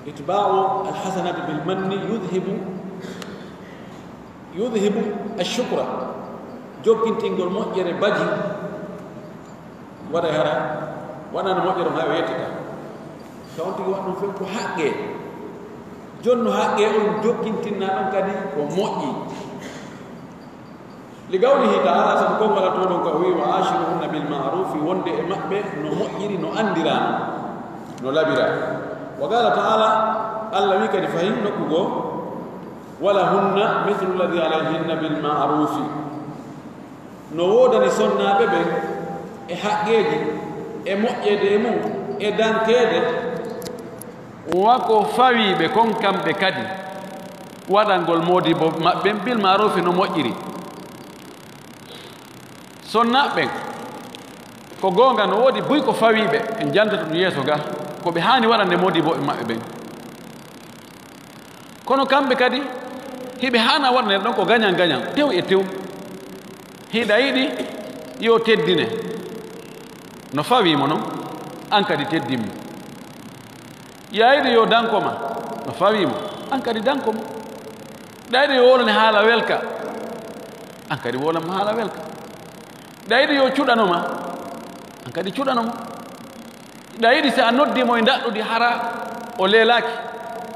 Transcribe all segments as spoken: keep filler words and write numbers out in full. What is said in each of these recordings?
Itba'u alhasanati bil manni yudhibu, yudhibu ashukra. Jokkintingol moƴƴere bagi waɗa hara, waɗana moƴƴere on hay o yettata. Ka on tigi waɗa ɗum few ko haqqee. Jonno haqqee on jokkintinna ɗon kadi ko moƴƴi. Li qawlihi ta'ala, sabu konngol Alla toon ɗon ko o wi'i, "Wa ashiruhunna bil ma'rufi", wonde e maɓɓe no moƴƴiri, no anndiraa, no labiraa. Wa qala ta'ala, Alla wi'i kadi fahin nokku goo, "Wa lahunna mithlu alladhi alayhinna bil ma'rufi." No woodani sonnaaɓe ɓen e haqqeeji, e moƴƴeede e mum, e dankeede. Wa ko fawii ɓe kon kamɓe kadi, waɗangol moodibbo maɓɓe bil ma'rufi no moƴƴiri. Sonnaaɓe ɓen, ko goonga, no woodi buy ko fawii ɓe, en jantoto ɗum yeeso ga, ko ɓe haani waɗande moodibbo maɓɓe ɓen. Kono kamɓe kadi, hiɓe haana waɗanede ɗon ko gañan gañan, tew e tew. Hiɗa yiɗi yo teddine, no fawii mo non, an kadi teddin mo. Hiɗa yiɗi yo danko ma, no fawii mo, an kadi danko mo. Hiɗa yiɗi yo wolane haala welka, an kadi wolan mo haala welka. Hiɗa yiɗi yo cuɗano ma, an kadi cuɗano mo. Hiɗa yiɗi si a noddi mo e ndaɗɗudi hara o leelaaki,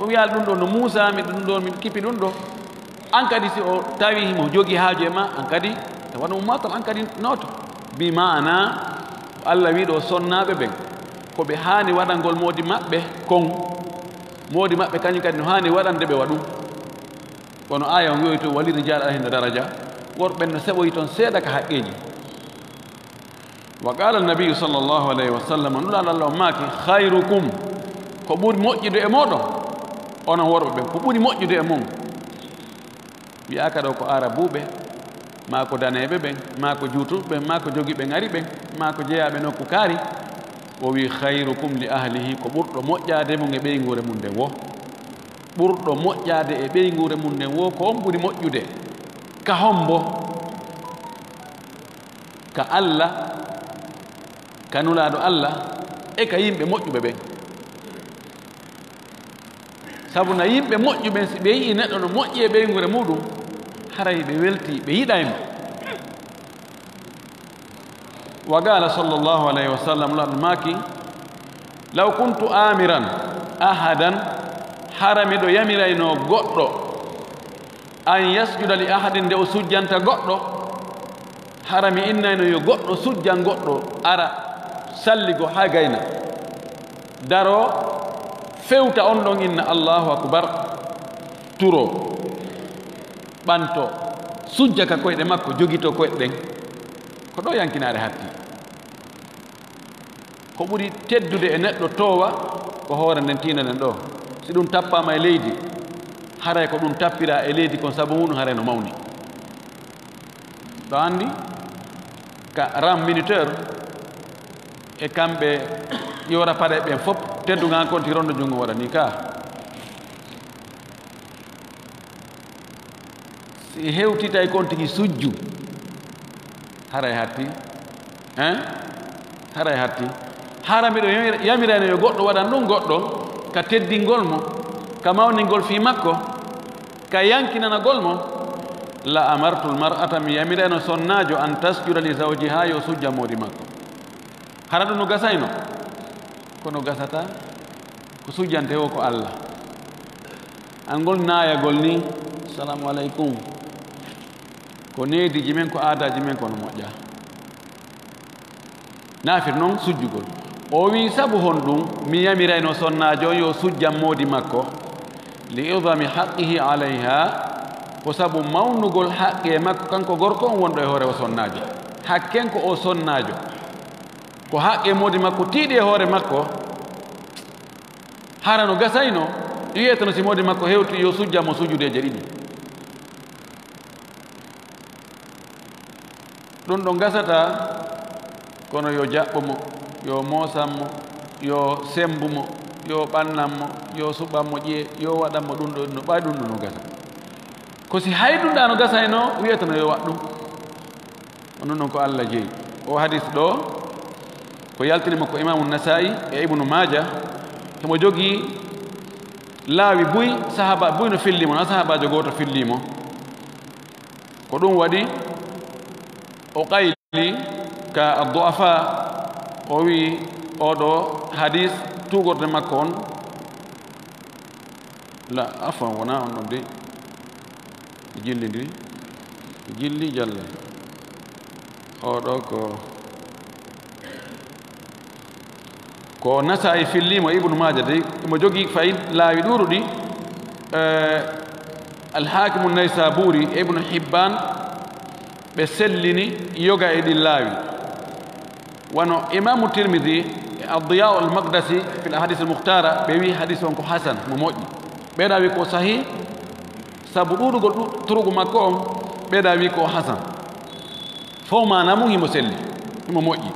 o wiyaali, "Ɗum ɗo no muusaa mi, ɗum ɗo mi kipi ɗum ɗo." An kadi si o tawi himo jogii haaju e ma, an kadi e wano ummatal, an kadi nooto. Bi maana, ko Alla wi'i ɗo sonnaaɓe ɓen, ko ɓe haani waɗangol moodi maɓɓe kon. Moodi maɓɓe kañum kadi no haani waɗande ɓe wa ɗum. Kono aaya on wi'oyto, "Wali rijaali alayhinna daraja." Worɓe ɓen no seɓoyi ton seeɗa ka haqqeeji. Wa qala an-nabiyyu sallallahu alayhi wa sallam, Nulaaɗo Alla on maaki, "Khayrukum", ko ɓuri moƴƴude e mooɗon, onon worɓe ɓen, ko ɓuri moƴƴude e mon. Wi'aaka ɗo ko Aarabuuɓe, maa ko daneeɓe ɓen, maa ko juutuɓe ɓen, maa ko jogiiɓe ŋari ɓen, maa ko jeyaaɓe nokku kaari. O wi'i, "Khayrukum li ahlihi", ko ɓurɗo moƴƴaade mum e ɓeynguure mum nden wo. Ɓurɗo moƴƴaade e ɓeynguure mum nden wo, ko on ɓuri moƴƴude. Ka hombo? Ka Alla, ka Nulaaɗo Alla, e ka yimɓe moƴƴuɓe ɓen. Sabu na yimɓe moƴƴuɓe ɓen, si ɓe yi'i neɗɗo no moƴƴi e ɓeynguure muɗum, haray ɓe weltii, ɓe yiɗay mo. Wa qala sallallahu alayhi wa sallam, Nulaaɗo maaki, "Law kuntu amiran ahadan", hara miɗo yamirayno goɗɗo, "an yasjuda li ahadin", nde o sujjanta goɗɗo, hara mi innayno yo goɗɗo sujjan goɗɗo, ara salligo haa gayna, daroo, fewta on ɗon, inna, "Allahu akbar", turoo, ɓantoo, sujja ka koyɗe makko, jogitoo koyɗe ɗen. Ko ɗo yankinaare hatti. Ko ɓuri teddude e neɗɗo toowa ko hoore nden tiinda nden ɗo. Si ɗum tappaama e leydi, haray ko ɗum tappiraa e leydi kon sabu muɗum haray no mawni. Ɗo anndi ka ram miniteur e kamɓe ƴoora paɗe ɓen fof, teddungal kon ti rondo junngo waɗa ni ka. Si hewtitay kon tigi sujju, haray hatti, hein? Haray hatti. Hara miɗo yamir-, yamirayno yo goɗɗo waɗan ɗum goɗɗo, ka teddingol mo, ka mawningol fii makko, ka yankinanagol mo, la amartul mar'ata, mi yamirayno sonnaajo, an tasjuda li zawjiha, yo sujja moodi makko. Hara ɗum no gasayno? Kono gasata ko sujjante o ko Alla. Angol naayagol ni, "Salaamu aleykum." Ko neediiji men, ko aadaaji men, kono moƴƴa. Naafir noon sujjugol. O wi'i, "Sabu honɗum mi yamirayno sonnaajo on yo sujjan moodi makko?" Li idami haqqihi alayha, ko sabu mawnugol haqqe makko kanko gorko on wonɗo e hoore o sonnaajo. Hakken ko o sonnaajo. Ko haqqe moodi makko tiiɗi e hoore makko, hara no gasayno, wiyeteno si moodi makko hewti yo sujjan mo sujudeeje ɗiɗi. Ɗum ɗon gasataa, kono yo jaɓɓo mo, yo moosan mo, yo semmbu mo, yo ɓannan mo, yo suɓan mo ƴi'e, yo waɗan mo ɗum ɗo, no ɓay ɗum ɗo no gasa. Ko si hay ɗum ɗa no gasayno, wiyeteno yo waɗ ɗum. Onon noon ko Alla jeyi. O hadis ɗo, ko yaltini mo ko Imaamu Nasaa'i e Ibnu Maaja. Himo jogii laawi buy, sahaaba buy no fillimo, na sahaabaajo gooto fillimo. Ko ɗum waɗi o qayli ka Addu'afa, o wi oɗo hadis tuugorde makko on. La, afwan, wona on ɗon de. Jilli ndi. Jilli jalle. Oɗo ko, ko Nasa'i fillimo, Ibnu Maaja de. Mo jogi fay laawi ɗuuɗuɗi. Eh, Al-Hakimu Naysaburi e Ibnu Hibban ɓe sellini yoga e ɗin laawi. Wano Imaamu Tirmidi e Addiyaa al-Maqdasi fil Ahadis al-Mukhtara, ɓe wi hadis on ko hasan, mo moƴƴi. Ɓeeɗa wi ko sahih, sabu ɗuuɗugol ɗu-, turugu makko on, ɓeeɗa wi ko hasan. Fow maana mum himo selli, himo moƴƴi.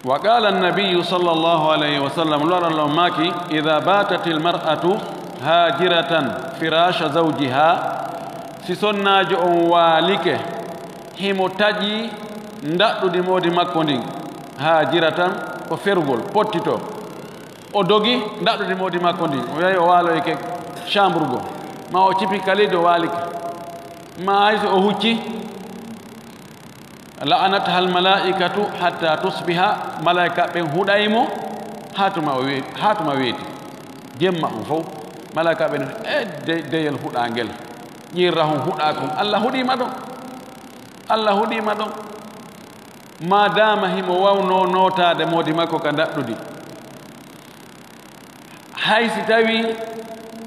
Wa qala an-nabiyyu sallallahu alayhi wa sallam, Nulaaɗo Allah maaki, "Idha batatil mar'atu hajiratan firasha zawjiha," si sonnaajo on waalike, himo taƴi ndaɗɗudi moodi makko ndin, hajiratan ko ferugol, pottito. O dogi ndaɗɗudi moodi makko ndin, o yahi o waaloyike chambre goo, ma o cipi ka leydi o waalike, ma hay so o hucci, "la'anatha al-mala'ikatu hatta tusbiha," malaika ɓen huɗay mo haa tuma o we-, haa tuma weeti. Jemma on fow, malaika ɓen, "E de-, deyel huɗaangel, ƴirra hon huɗaa kon, Allah huɗii ma ɗon. Allah huɗii ma ɗon." Ma dama himo wawno nootaade moodi makko ka ndaɗɗudi. Hay si tawi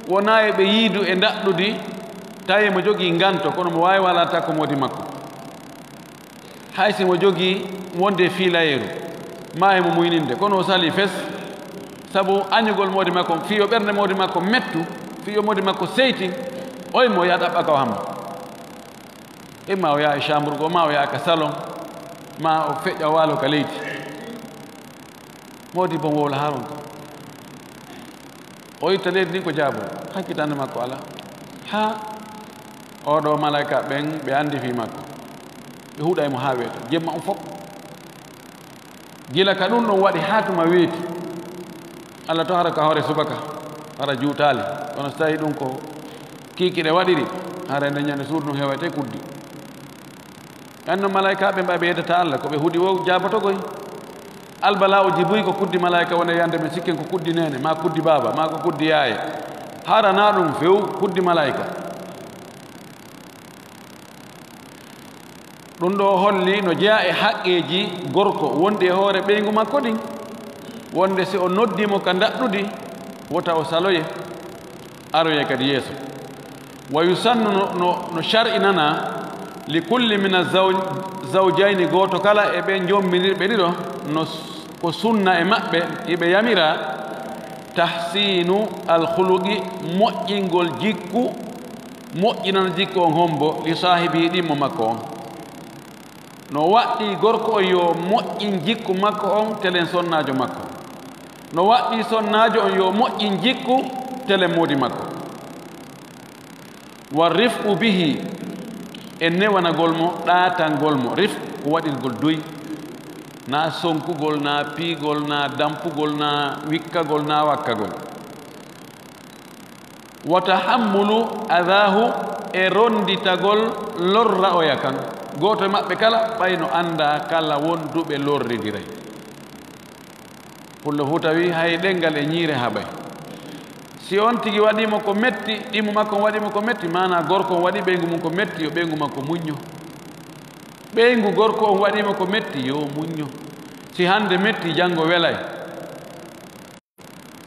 wonaa e ɓe yiidu e ndaɗɗudi, tawi mo jogii nganto, kono mo waawi waalata ko moodi makko. Hay si mo jogii wonde e fiilayeeru, ma e mo muyninde, kono o salii fes, sabu añugol moodi makko, fii yo ɓernde moodi makko mettu, fii yo moodi makko seytin, oy mo yaa ɗaɓɓa ka o hamma. Imma o yaa e chambre goo, ma o yaa ka salon, ma o feƴƴa waalo ka leydi. Moodi bon wowla haa ronka. O itta leydi ndin ko jaabo, hakkitande makko alaa. Haa oɗo malaika ɓen ɓe andi fii makko. Ɓe huɗay mo haa weeta, jemma on fow. Gila ka ɗum ɗon waɗi haa tuma weeti. Allah to hara ka hoore subaka, hara juutaali. Kono so tawi ɗum ko kiikiiɗe waɗiri, hara nden ñande suudu ndun hewete kuddi. Anno malaikaaɓe mbaɓe yeddata Allah, ko ɓe huɗi wo jaabotogoy. Albala'uji buy ko kuddi malaika woni yande men sikken ko kuddi nene, ma kuddi baaba, ma ko kuddi yaaye. Hara na ɗum few kuddi malaika. Ɗum ɗo holli no jeyaa e haqqeeji gorko wonɗi e hoore ɓeyngu makko ɗin, wonde si o noddi mo ka ndaɗɗudi, wota o saloye, aroye kadi yeeso. Wa yusannu no, no, no shar'inana li kulli mina zaw-, zawjayni, gooto kala e ɓe jomminirɓe ɗiɗo, no s-, ko sunna e maɓɓe, iɓe yamira tahsinu al khuluqi, moƴƴingol jikku, moƴƴinan jikku on hombo li saahibi ɗimmo makko on. No waɗɗii gorko on yo moƴƴin jikku makko on telen sonnaajo makko. No waɗɗii sonnaajo on yo moƴƴin jikku telen moodi makko. Wa rifqu bihi, e newanagol mo, ɗaatangol mo. Rifqu ko waɗirgol duy, na sonkugol, na piigol, na dampugol, na wikkagol, na wakkagol. Wa tahammulu adhahu, e ronditagol lorra oya kan. Gooto e maɓɓe kala, ɓay no annda kala wonduɓe lorridiray. Pullo Fuuta wi, hay ɗenngal e ñiire haɓay. Si on tigi waɗii mo ko metti, ɗimmo makko on waɗii mo ko metti, maanaa gorko on waɗii ɓeyngu mum ko metti, yo ɓeyngu makko muñño. Ɓeyngu gorko on waɗii mo ko metti, yo muñño. Si hannde metti, janngo welay.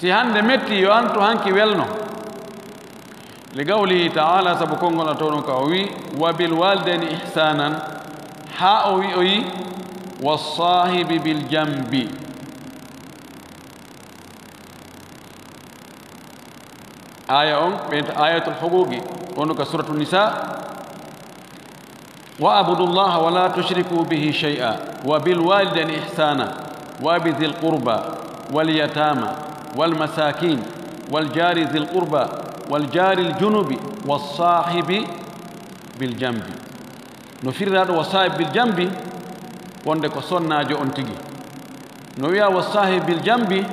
Si hannde metti, yo antu hanki welno. Li qawlihi ta'ala, sabu konngol Allah towno ka o wi, "Wa bil walidayni ihsanan," haa o wi, o yi, "Wa sahibi bil jambi." Aya on, ɓen to ayatul huquqi, on ka suratu Nisa. "Wa abudu llaha wa la tushriku bihi shay'a, wa bil walidayni ihsana, wa bi dhil qurba, wal yatama, wal masakin, wal jari dhil qurba, wal jari al junubi, was sahibi bil jambi." No firiraɗo wa sahib bil jambi, wonde ko sonnaajo on tigi. No wiya wa sahib bil jambi,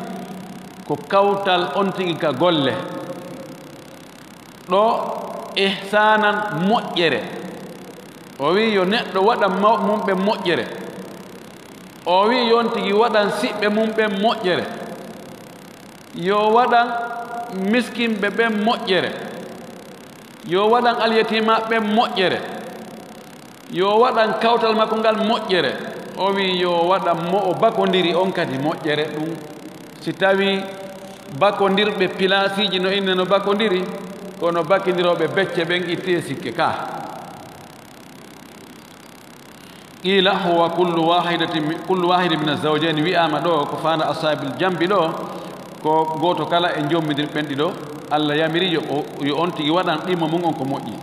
ko kawtal on tigi ka golle. Ɗo ihsanan moƴƴere. O wi'i yo neɗɗo waɗan mawɓe mum ɓen moƴƴere. O wi'i yo on tigi waɗan siɓɓe mum ɓen moƴƴere. Yo waɗan miskinɓe ɓen moƴƴere. Yo waɗan alyatiimaaɓe ɓen moƴƴere. Yo waɗan kawtal makko ngal moƴƴere. O wi'i yo waɗan mo o bakondiri on kadi moƴƴere. Ɗum si tawii bakondirɓe pilaasiiji no inne no bakondiri, kono bakondirooɓe becce ɓen ittee sikke ka. Qiila huwa kullu wahidatin mi-, kullu wahidin min azawjayni, wi'aama ɗo ko faanda ashabil jambi ɗo, ko gooto kala e jommidirɓe ɓen ɗiɗo, Allah yamiri yo o, yo on tigi waɗan ɗimmo mum on ko moƴƴi.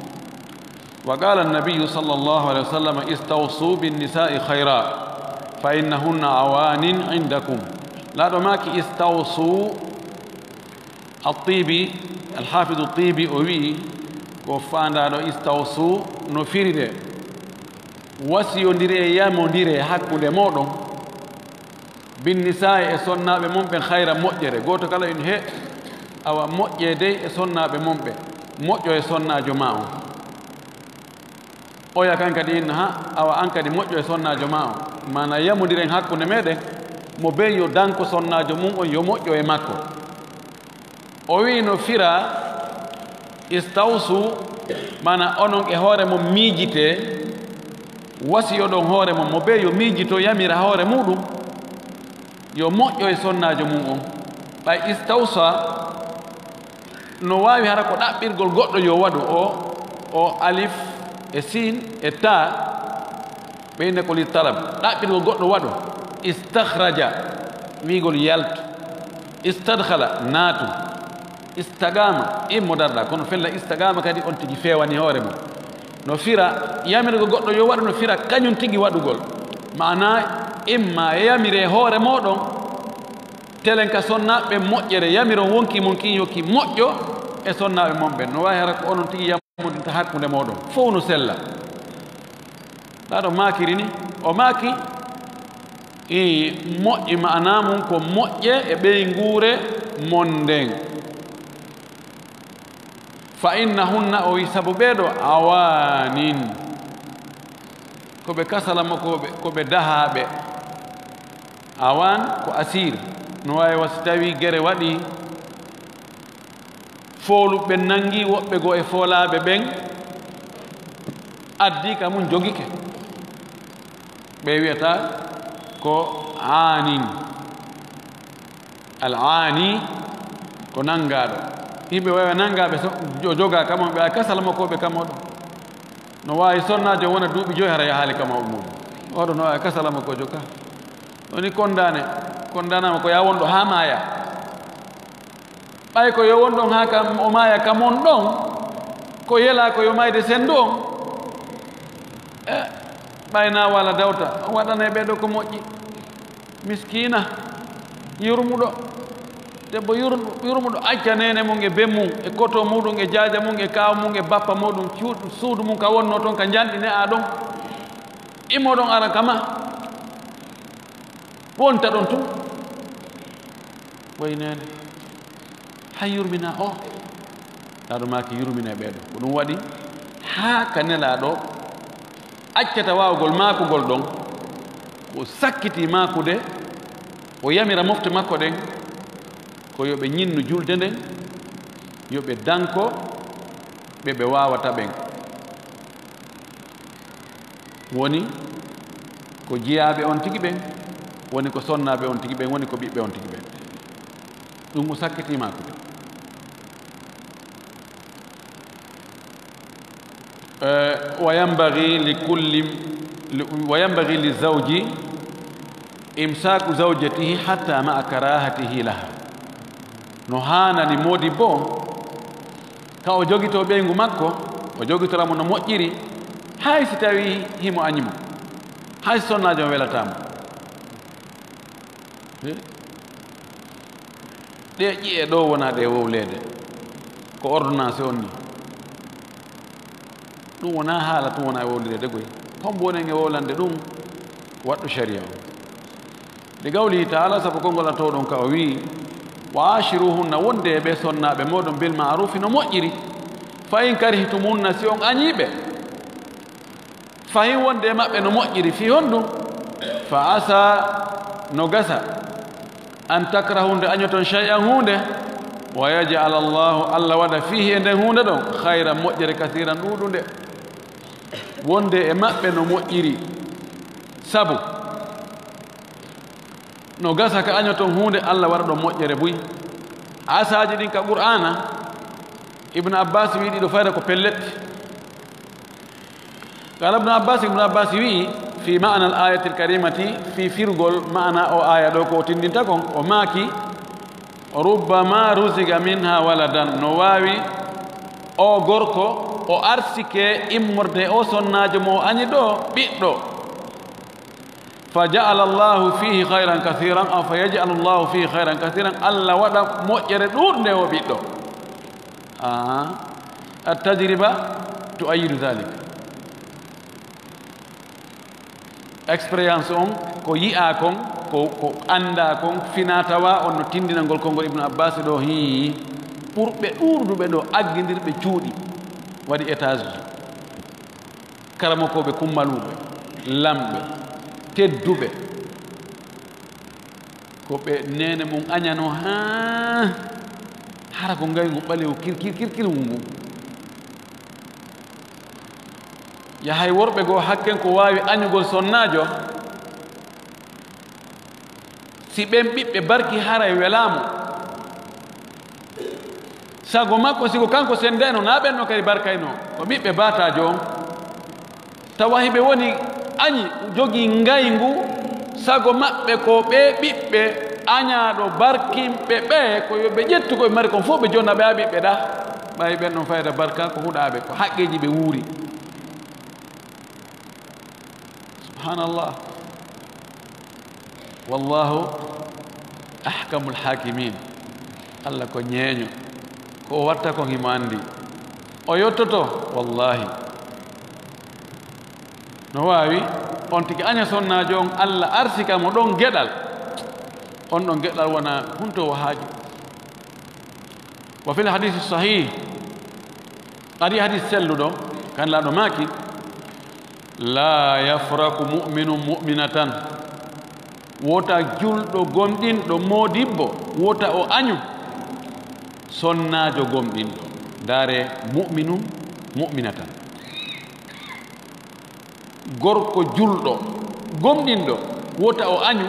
Wa qala annabiyyu sallallahu alaihi wasallam, "Istawsu bin nisa'i khaira, fa innahunna awanin indakum." Laaɗo maaki, "Istawsu." At-Tibi, Al-Hafidu Tibi o wi'i, ko faandaaɗo istawsu no firire, wasiyondire, yamondire hakkunde mooɗon, bin nisa'i, e sonnaaɓe mon ɓen, khayra, moƴƴere. Gooto kala in he, awa moƴƴe dey e sonnaaɓe mon ɓe, moƴƴo e sonnaajo ma on. Oya kan kadi inna ha, awa an kadi moƴƴo e sonnaajo ma on. Maana yamondiren hakkunde meɗen, mo bee yo danko sonnaajo mum on, yo moƴƴo e makko. O wi'i no fira istawsu, maana onon e hoore mon miijitee, wasiyoɗon hoore mon, mo bee yo miijito yamira hoore muɗum, yo moƴƴo e sonnaajo mum on. Ɓay istawsa no waawi hara ko ɗaɓɓirgol goɗɗo yo waɗu o, o alif e siin e taa, ɓe inne ko li talab. Ɗaɓɓirgol goɗɗo waɗu. Istakhraja, wi'gol yaltu. Istadkhala, naatu. Istagama, immo darɗa. Kono fella istagama kadi on tigi feewani hoore mum. No fira, yamirgol goɗɗo yo waɗu, no fira kañum tigi waɗugol. Maana, imma yamire hoore mooɗon, telen ka sonnaaɓe moƴƴere, yamiron wonki mon kin yo ki moƴƴo e sonnaaɓe mon ɓen. No waawi hara ko onon tigi yammodinta hakkunde mooɗon. Fow no sella. Ɗa ɗo maakiri ni, o maaki, i moƴƴi, maana mum ko moƴƴe e ɓeynguure mon nden. Fa innahunna, o wi, sabu ɓee ɗo, awaanin, ko ɓe kasala mo, ko ɓe, ko ɓe dahaaɓe. Awaan ko asiir, no waawi wa si tawii gere waɗii, fooluɓe ɓen nanngi woɓɓe goo e foolaaɓe ɓen, addii ka mum jogike. Ɓe wiyata ko aanin. Al aani ko nanngaaɗo. Yimɓe waawi nanngaaɓe so, o jogaa kama, ɓe waawi kasal makko ɓe kama ɗum. No waawi sonnaajo wona duuɓi joyi hara yahaali kama o muuɗum. Oɗo no waawi kasal makko jogaa. Woni kondaane, kondaanaama ko yaa wonɗo haa maaya. Ɓay ko yo won ɗon haa kam o maaya kam on ɗon, ko yelaa ko yo mayde senndu on. E, ɓay na wala dawta, on waɗanay ɓee ɗoo ko moƴƴi. Miskiina, yurmuɗo, debbo yurmu-, yurmuɗo, acca neene mum e ben mum, e koto muuɗum, e jaaja mum, e kaaw mum, e bappa muuɗum, cuuɗ-, suudu mum ka wonnoo ton, ka njanɗi ne a ɗon. Immo ɗon ara ka ma. Wonta ɗon tun. Way neene. Hay yurmina o. Taa ɗum maaki yurmina ɓee ɗoo. Ko ɗum waɗi haa ka Nelaaɗo accata waawgol maakugol ɗon. Ko sakkiti maakude, o yamira mofte makko ɗen, ko yo ɓe ñinnu julde nden, yo ɓe danko ɓe ɓe waawata ɓen. Woni ko jiyaaɓe on tigi ɓen, woni ko sonnaaɓe on tigi ɓen, woni ko ɓiɓɓe on tigi ɓen. Ɗum o sakkitiima ko. Eh, wa yanbaghi li kulli, li, wa yanbaghi li zawji imsaaku zawjatihi hatta ma'a karahatihi laha. No haanani moodibbo on, ka o jogitoo ɓeyngu makko, o jogitora mo no moƴƴiri, hay si tawii himo añi mo, hay si sonnaajo on welataa mo. Eh? Ɗee ƴi'e ɗoo wonaa ɗe wowleede, ko ordonnance on ni. Ɗum wonaa haala, ɗum wonaa e wowlireede goy. Hombo wonen e wowlande ɗum? Waɗɗo sharia on. Li qawlihi ta'ala, sabu konngol Alla towɗo on ka o wi'i, Wa ashiruhunna, wonde e ɓe sonnaaɓe mooɗon, bil ma'rufi, no moƴƴiri. Fa in karihtumunna, si on añii ɓe, fahin wonde e maɓɓe no moƴƴiri. Fii honɗum? Fa asa, no gasa, an takrahu, nde añoton, shay'an, huunde, wa yaj'al Allahu, Alla waɗa, fiihi, e nden huunde ɗon, khayran, moƴƴere, kathiran, ɗuuɗunde. Wonde e maɓɓe no moƴƴiri, sabu no gasa ka añoton huunde, Alla waɗa ɗon moƴƴere buy. Asaaji ɗin ka Qur'aana, Ibn Abbas wi'i ɗiɗo fayda ko pellet. Qala Ibn Abbas, Ibn Abbas wi'i, fi ma'na al-ayati al-karimati, fi firgol ma'na o aya ɗo ko o tindinta kon, o maaki, rubbama ruziga minha waladan, no waawi o gorko o arsike immorde o sonnaajo mo o añi ɗo ɓiɗɗo. Fa ja'ala Allahu fihi khayran kathiran, aw fa yaj'alu Allahu fihi khayran kathiran, Alla waɗa moƴƴere ɗuuɗnde o ɓiɗɗo. Aha. At-tajriba tu'ayyidu dhalik. Expérience on, ko yi'aa kon, ko, ko anndaa kon, finaa tawaa on no tindinangol konngol Ibnu Abbas ɗo, hii, ɓurɓe ɗuuɗuɓe ɗo, aggindirɓe cuuɗi, waɗi étage uji. Karamokooɓe kummaluuɓe, lamɓe, tedduɓe, ko ɓe neene mum añanoo haa hara ko ngayngu ɓalewu kirkir kirkir ngu ngu. Yahay worɓe goo hakken ko waawi añugol sonnaajo, si ɓen ɓiɓɓe barki haray welaamo. Sago makko, si ko kanko senndayno, naa ɓen no kadi barkayno, ko ɓiɓɓe baataajo on. Tawa hiɓe woni añi, jogii ngayngu, sago maɓɓe ko ɓee ɓiɓɓe añaaɗo barkinɓe ɓee, ko yo ɓe ƴettu ko ɓe mari kon fof ɓe jonna ɓe haa ɓiɓɓe ɗa. Ɓay ɓen non fayda barka ko huɗaaɓe, ko haqqeeji ɓe wuuri. Subhanallah. Wallahu ahkamul hakimin. Allah ko ñeeño. Ko o watta kon himo anndi. O yottoto, wallahi. No waawi, on tigi aña sonnaajo on, Allah arsika mo ɗon geɗal. On ɗon geɗal wona huntoowo haaju. Wa fil hadisi sahih, ari hadis selluɗo, kan laaɗo maaki, la yafraku mu'minun mu'minatan, wota julɗo gomɗinɗo moodibbo, wota o añu sonnaajo gomɗinɗo. Ndaare, mu'minun mu'minatan. Gorko julɗo, gomɗinɗo, wota o añu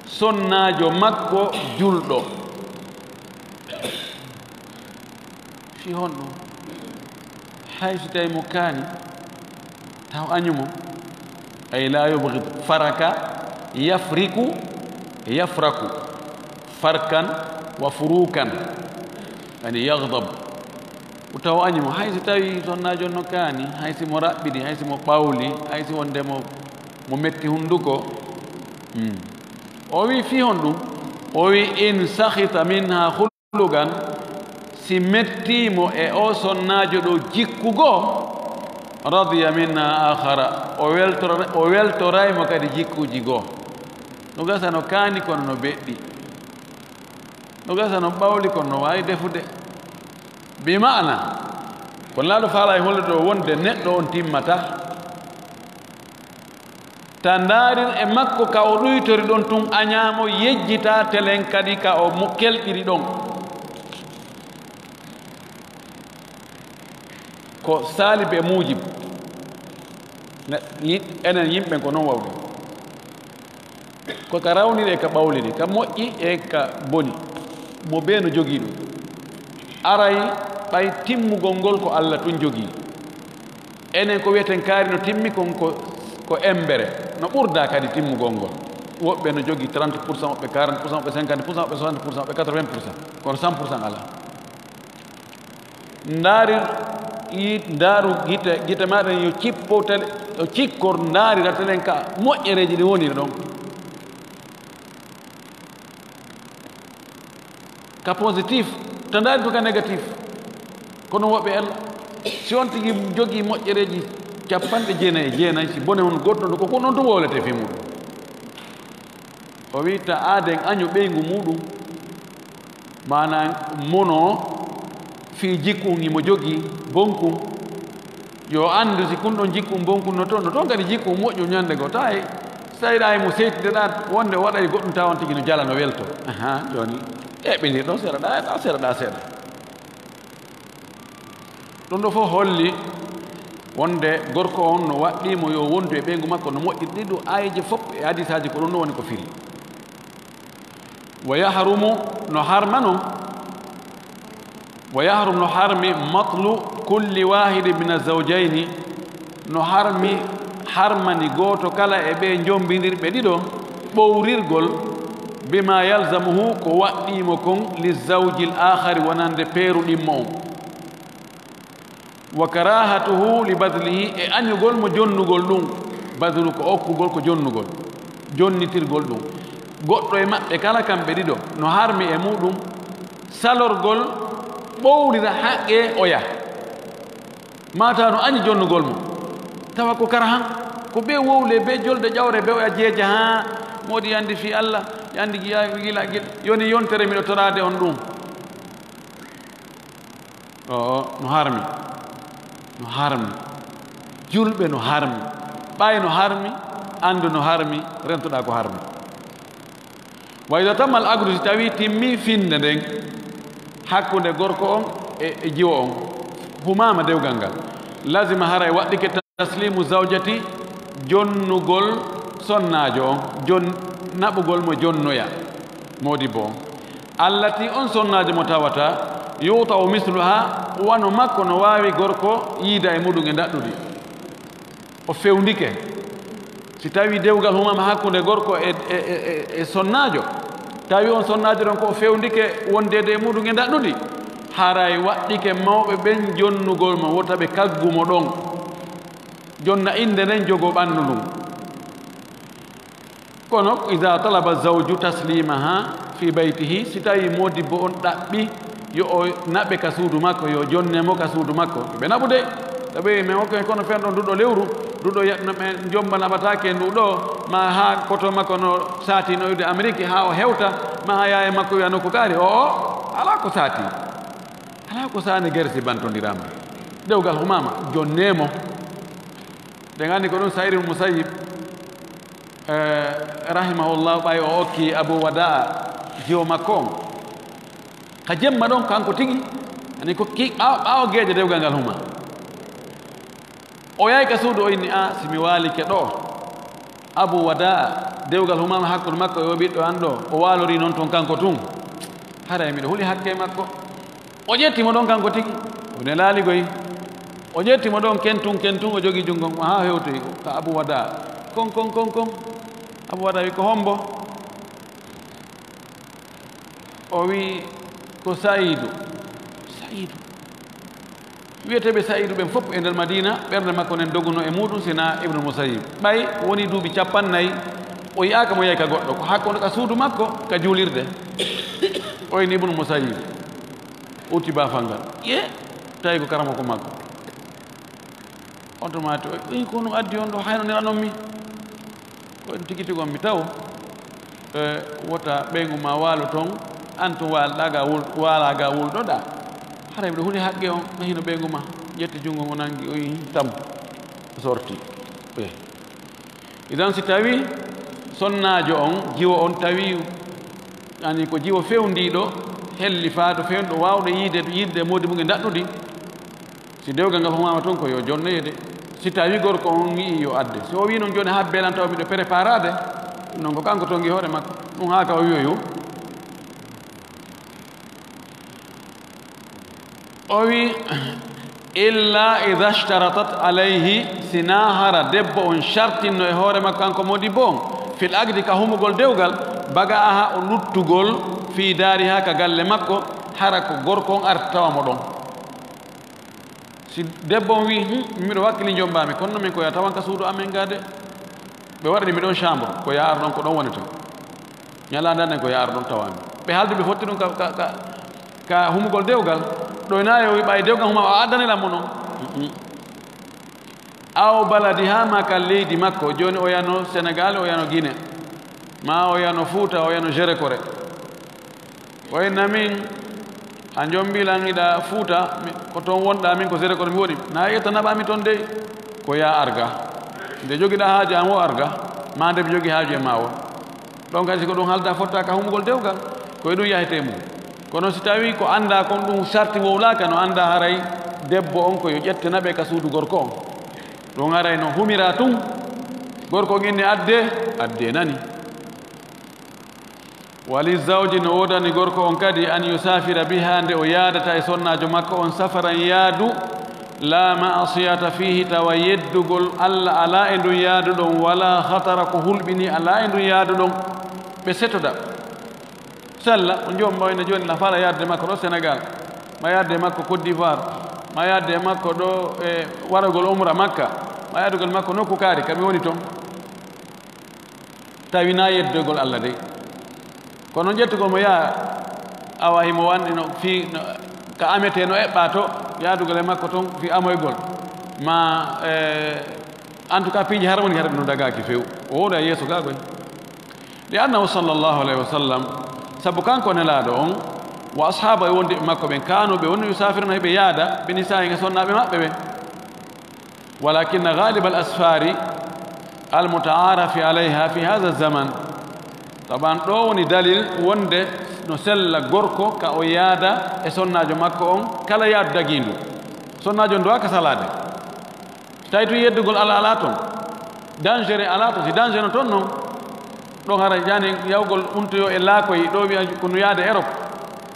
sonnaajo makko julɗo. Fii honɗum? Hay so tawi mo kaani, taw añu mo. Ay la yubghid, faraka, yafriku, yafraku, farkan wa furukan, yani yaghdab. O taw añu mo, hay so tawi sonnaajo no kaani, hay si mo raɓɓiɗi, hay si mo ɓawli, hay si wonde mo, mo metti hunnduko. Hmm. O wi fii honɗum? O wi in sakhita minha khuluqan, si metti mo e o sonnaajo ɗo jikku goo, radiya minha akhara, o weltora-, o weltoray mo kadi jikkuuji goo. No gasa no kaani kono no beɗɗi. No gasa no ɓawli kono no waawi defude. Bi maana, ko laaɗo faala e hollude o wonde neɗɗo on timmata. Ta ndaarir e makko ka o ɗuytori ɗon tun, añaa mo, yejjita telen kadi ka o mo kelɗiri ɗon. Ko saalib e muujib. Ne-, yi-, enen yimɓe ko non wawɗen. Ko ka rawniri e ka ɓawliri, ka moƴƴi e ka boni. Mo bee no jogii ɗum. Aray ɓay timmugol ngol ko Allah tun jogii. Enen ko wi'eten kaari no timmi kon ko, ko embere. No ɓurda kadi timmugol ngol. Woɓɓe no jogii trente pour cent, woɓɓe quarante pour cent, woɓɓe cinquante pour cent, woɓɓe soixante pour cent, woɓɓe quatre-vingts pour cent. Kono cent pour cent alaa. Ndaari, yi-, ndaaru gite, gite maaɗen yo cippo tele, yo cikkor, ndaarira telen ka moƴƴereeji ɗi woniri ɗon. Ka positif, ta ndaari to ka négatif. Kono woɓɓe Allah, si on tigi jogii moƴƴereeji capanɗe jeenayi e jeenayi, si bone on goɗɗo, ko, ko non to wowlete fii muɗum. O wi'i ta aaden año ɓeyngu muɗum. Maanaam, mono fii jikku himo jogii bonku, yo anndu si kun ɗon jikku bonku no toon, no toon kadi jikku moƴƴo ñannde goo. Tawi so tawi ɗaa himo seytide ɗaa, wonde waɗay goɗɗum tawa on tigi no jala, no welto. Aha, jooni, eɓɓindir ɗon seeɗa, ɗaa, ɗaa seeɗa, ɗaa seeɗa. Ɗum ɗo fof holli wonde gorko on no waɗɗii mo yo wondu e ɓeyngu makko no moƴƴiri. Ɗii ɗoo aayeeje fof e hadisaaji ko ɗum ɗo woni ko firi. Wa yahrumu, no harma non. Wa yahrum, no harmi, matlu kulli wahidin min azawjayni, no harmi, harmani gooto kala e ɓee njombindirɓe ɗiɗo, ɓowrirgol, bima yalzamuhu, ko waɗɗii mo kon, li zawjil aakhari, wonande peeru ɗimmo on. Wa karahatuhu li badlihi, e añugol mo jonnugol ɗum. Badlu ko okkugol, ko jonnugol, jonnitirgol ɗum. Goɗɗo e maɓɓe kala kamɓe ɗiɗo no harmi e muɗum salorgol ɓowlira haqqe oya. Mata no añi jonnugol mo, tawa ko karahan, ko ɓe wowle, ɓe jolde ƴawre, ɓe oya jeeja, ha moodi yandi fi Allah, yandi giya, gila, gila, yoni yontere miɗo toraade on ɗum. O, o, no harmi. No harmi. Julɓe no harmi. Ɓay no harmi, anndu no harmi, rentoɗaa ko harmi. Wa iza tammal aqdu, si tawi timmi finde nden, hakkunde gorko on e, e jiwo on, humama dewgal ngal, lazima haray waɗɗike taslimu zawjati, jonnugol sonnaajo on, jon-, naɓugol mo jonnoya, moodibbo on. Allati, on sonnaajo mo tawata, yuta o misluha, wano makko no waawi gorko yiida e muɗum e ndaɗɗudi. O fewndike. Si tawi dewgal humama hakkunde gorko e, e, e, e, e sonnaajo, tawi on sonnaajo ɗon ko o fewndike wondeede e muɗum e ndaɗɗudi, haray waɗɗike mawɓe ɓen jonnugol mo, wota ɓe kaggu mo ɗon. Jonna innde nden, jogo ɓanndu ndun. Kono, iza talaba zawju taslimaha fi baytihi, si tawi modibbo on ɗaɓɓi yo o naɓe ka suudu makko, yo jonne mo ka suudu makko, ɓe naɓude. Tawi men hokka kono fen ɗon duɗo lewru, duɗo ya-, no ɓe jomba naɓataake ndu ɗo, ma haa koto makko no saati no iwde Amerique, haa o hewta, ma haa yaaya makko wiya nokku kaari, o, o, alaa ko saati. Alaa ko saani gersi bantondiraama. Dewgal humama, jonne mo. Ɗen anndi ko ɗum Sa'id ibn Musayyib, eh, rahimahullah, ɓay o okki Abu Wada'a, jiwo makko on. Ka jemma ɗon, kanko tigi, ani ko ki-, ɓaawo, ɓaawo geeƴe dewgal ngal huma. O yahi ka suudu, o inni, "A, si mi waalike ɗo, Abu Wada'a, dewgal humama hakkunde makko e o ɓiɗɗo an ɗo, o waalori non ton kanko tun. Haray miɗo huli hakke makko." O ƴetti mo ɗon kanko tigi, o ne laaligoy. O ƴetti mo ɗon kentun, kentun, o jogi junngo makko haa hewtoyi ka Abu Wada'a. Kon, kon, kon, kon. Abu Wada'a wi, "Ko hombo?" O wi, "Ko Sa'idu." Sa'idu. Wiyeteeɓe Sa'idu ɓen fof e nder Madina, ɓernde makko nden doguno e muɗum, sina Ibnu Musayyib. Ɓay woni duuɓi cappannayi, o yi'aaka mo yahi ka goɗɗo, ko hakkunde ka suudu makko, ka juulirde. O inni Ibnu Musayyib, utti baafal ngal. Ye, tawi ko karamoko makko. On to maati, o wi, "Ko ɗum addi on ɗo, hayno nelanon mi?" Ko en tigi tigi on mi taw, e, wota ɓeyngu ma waalo toon, an tun waalɗaa ga wul-, waalaa ga wulɗoɗaa. Haray miɗo huli haqqe on, no hino ɓeyngu ma. Ƴetti junngo ngo nangi, o yi tam, o sorti. E. Idan si tawi sonnaajo on, jiwo on tawi, yani ko jiwo fewndiiɗo, hellifaado fewnɗo, waawɗo yiide, yiide moodi mum e ndaɗɗudi, si dewgal ngal humama toon, ko yo jonnoye de. Si tawi gorko on wi'i yo adde, si o wi'i noon, "Jooni haa beelan taw miɗo préparaade," ɗum noon ko kanko toon e hoore makko. Ɗum haa ka o wi'oyo. O wi, "Illa idha ishtaratat alayhi," si naa hara debbo on shartinno e hoore makko, kanko modibbo on, "fil aqdi," ka humugol dewgal, "baga'aha," o luttugol, "fi daariha," ka galle makko, hara ko gorko on arti tawa mo ɗon. Si debbo on wi'i, "Hum, miɗo wakkili, jombaami, kono non min ko ya tawan ka suudu amen ga de. Ɓe waɗani mi ɗon chambre, ko ya ar ɗon, ko ɗon woneten. Ñalaande annen ko ya ar ɗon tawami." Ɓe haaldi, ɓe fotti ɗum ka, ka, ka, ka humugol dewgal. Ɗoynayo wi, "Ɓay dewgal huma, o addani lan mo non." Mm-mm. Aw baladiha, ma ka leydi makko. Jooni o yano Sénégal, o yano Guinée. Ma o yano Fuuta, o yano Jerekore. O inna min, a jombi lan iɗa Fuuta, mi, ko toon wonɗa, min ko Sere kono mi woni. Na ƴetta naɓa mi toon dey, ko ya arga. Nde jogiɗa haaju an o arga, ma nde mi jogi haaju e ma o. Ɗon kadi si ko ɗum halda fotta ka humugol dewgal, ko e ɗum yahete mum. Kono si tawi ko annda kon ɗum sarti wowlaka, no annda haray debbo on ko yo ƴette naɓe ka suudu gorko on. Ɗum haray no humira tun, gorko on inni adde, adde nani. Wali zawji, no woodani gorko on kadi an yusafira biha, nde o yaadata e sonnaajo makko on safaran yaadu, la ma'asiyata fihi, tawa yeddugol Alla alaa e ndun yaadu ɗon, wala khatara, ko hulɓini alaa e ndun yaadu ɗon. Ɓe setoda. Sella, on joom mawina jooni na fala yaadde makko ɗo Sénégal, ma yaadde makko Côte d'Ivoire, ma yaadde makko ɗo e waragol umra Makka, ma yaadugol makko nokku kaari, ka mi woni ton. Tawi na yeddogol Alla dey. Kono jettugol mo yaa, awa himo wanɗi no fii, no, ka amete no eɓɓa to, yaadugol e makko ton fii amoygol. Ma, eh, en tout cas, piiji harmoni harmi no dagaaki few. O wowla yeeso gaa koy. Li annahu sallallahu alayhi wa sallam, sabu kanko Nelaaɗo on, wa ashaaba e wondiɓe makko ɓen, kaanu ɓe woni yusafiruna hiɓe yaada, ɓe nisaahin e sonnaaɓe maɓɓe ɓen. Walakinna ghalib al asfari al mutaarafi alayha fi hadha zaman. Taban ɗo woni dalil wonde no sella gorko ka o yaada e sonnaajo makko on kala yaadu dagiindu. Sonnaajo on duwaa ka salaade. Tawi tun yeddugol Alla alaa ton. Danger alaa ton. Si danger no ton non, ɗon hara jaani yawgol untoyo e laakoy ɗo wi'a ko no yaade Europe.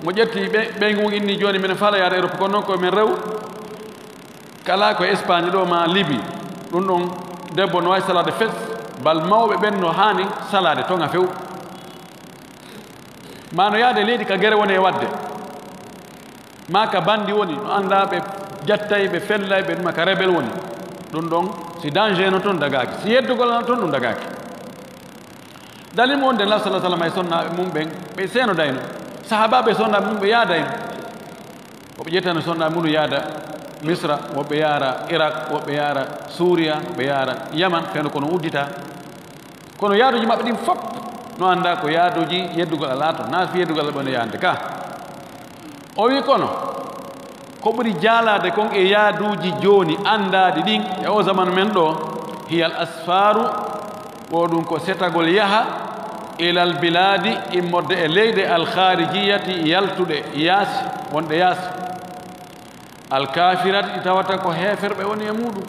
Mo ƴetti ɓe, ɓeyngu mum inni jooni minen fala yaade Europe, kono non ko men rew. Kala ko Espagne ɗo ma Libi, ɗum ɗon debbo no wawi salaade fes, bal mawɓe ɓen no haani salaade toŋa few. Ma no yaade leydi ka gere woni e waɗde, ma ka bandi woni, no annda ɓe jattay, ɓe fellay, ɓe ɗuma ka rebel woni. Ɗum ɗon, si danger no ton dagaaki, si yeddugol no ton ɗum dagaaki. Dalil mo wonde Nulaaɗo sallallahu alaihi wasallam e sonnaaɓe mum ɓen, ɓe seenodayno. Sahaabaaɓe e sonnaaɓe mum ɓe yaadayno. Woɓɓe ƴettano sonnaaɓe mum yaada Misra, woɓɓe yaara Irak, woɓɓe yaara Suuriya, woɓɓe yaara Yaman, feno kono uddita. Kono yaaduuji maɓɓe ɗin fof no annda ko yaaduuji yeddugol Alla to, na fi yeddugol Alla ɓe no yaande ka. O wi kono, ko ɓuri jaalaade kon e yaaduuji jooni anndaaɗi ɗin e o zamanu men ɗo, hiyal asfaru, ko ɗum ko setagol yaha, ilal biladi, immorde e leyɗe, al khaarijiyati, yaltuɗe yaasi, wonɗe yaasi, al kafirati, ɗi tawata ko heeferɓe woni e muɗum.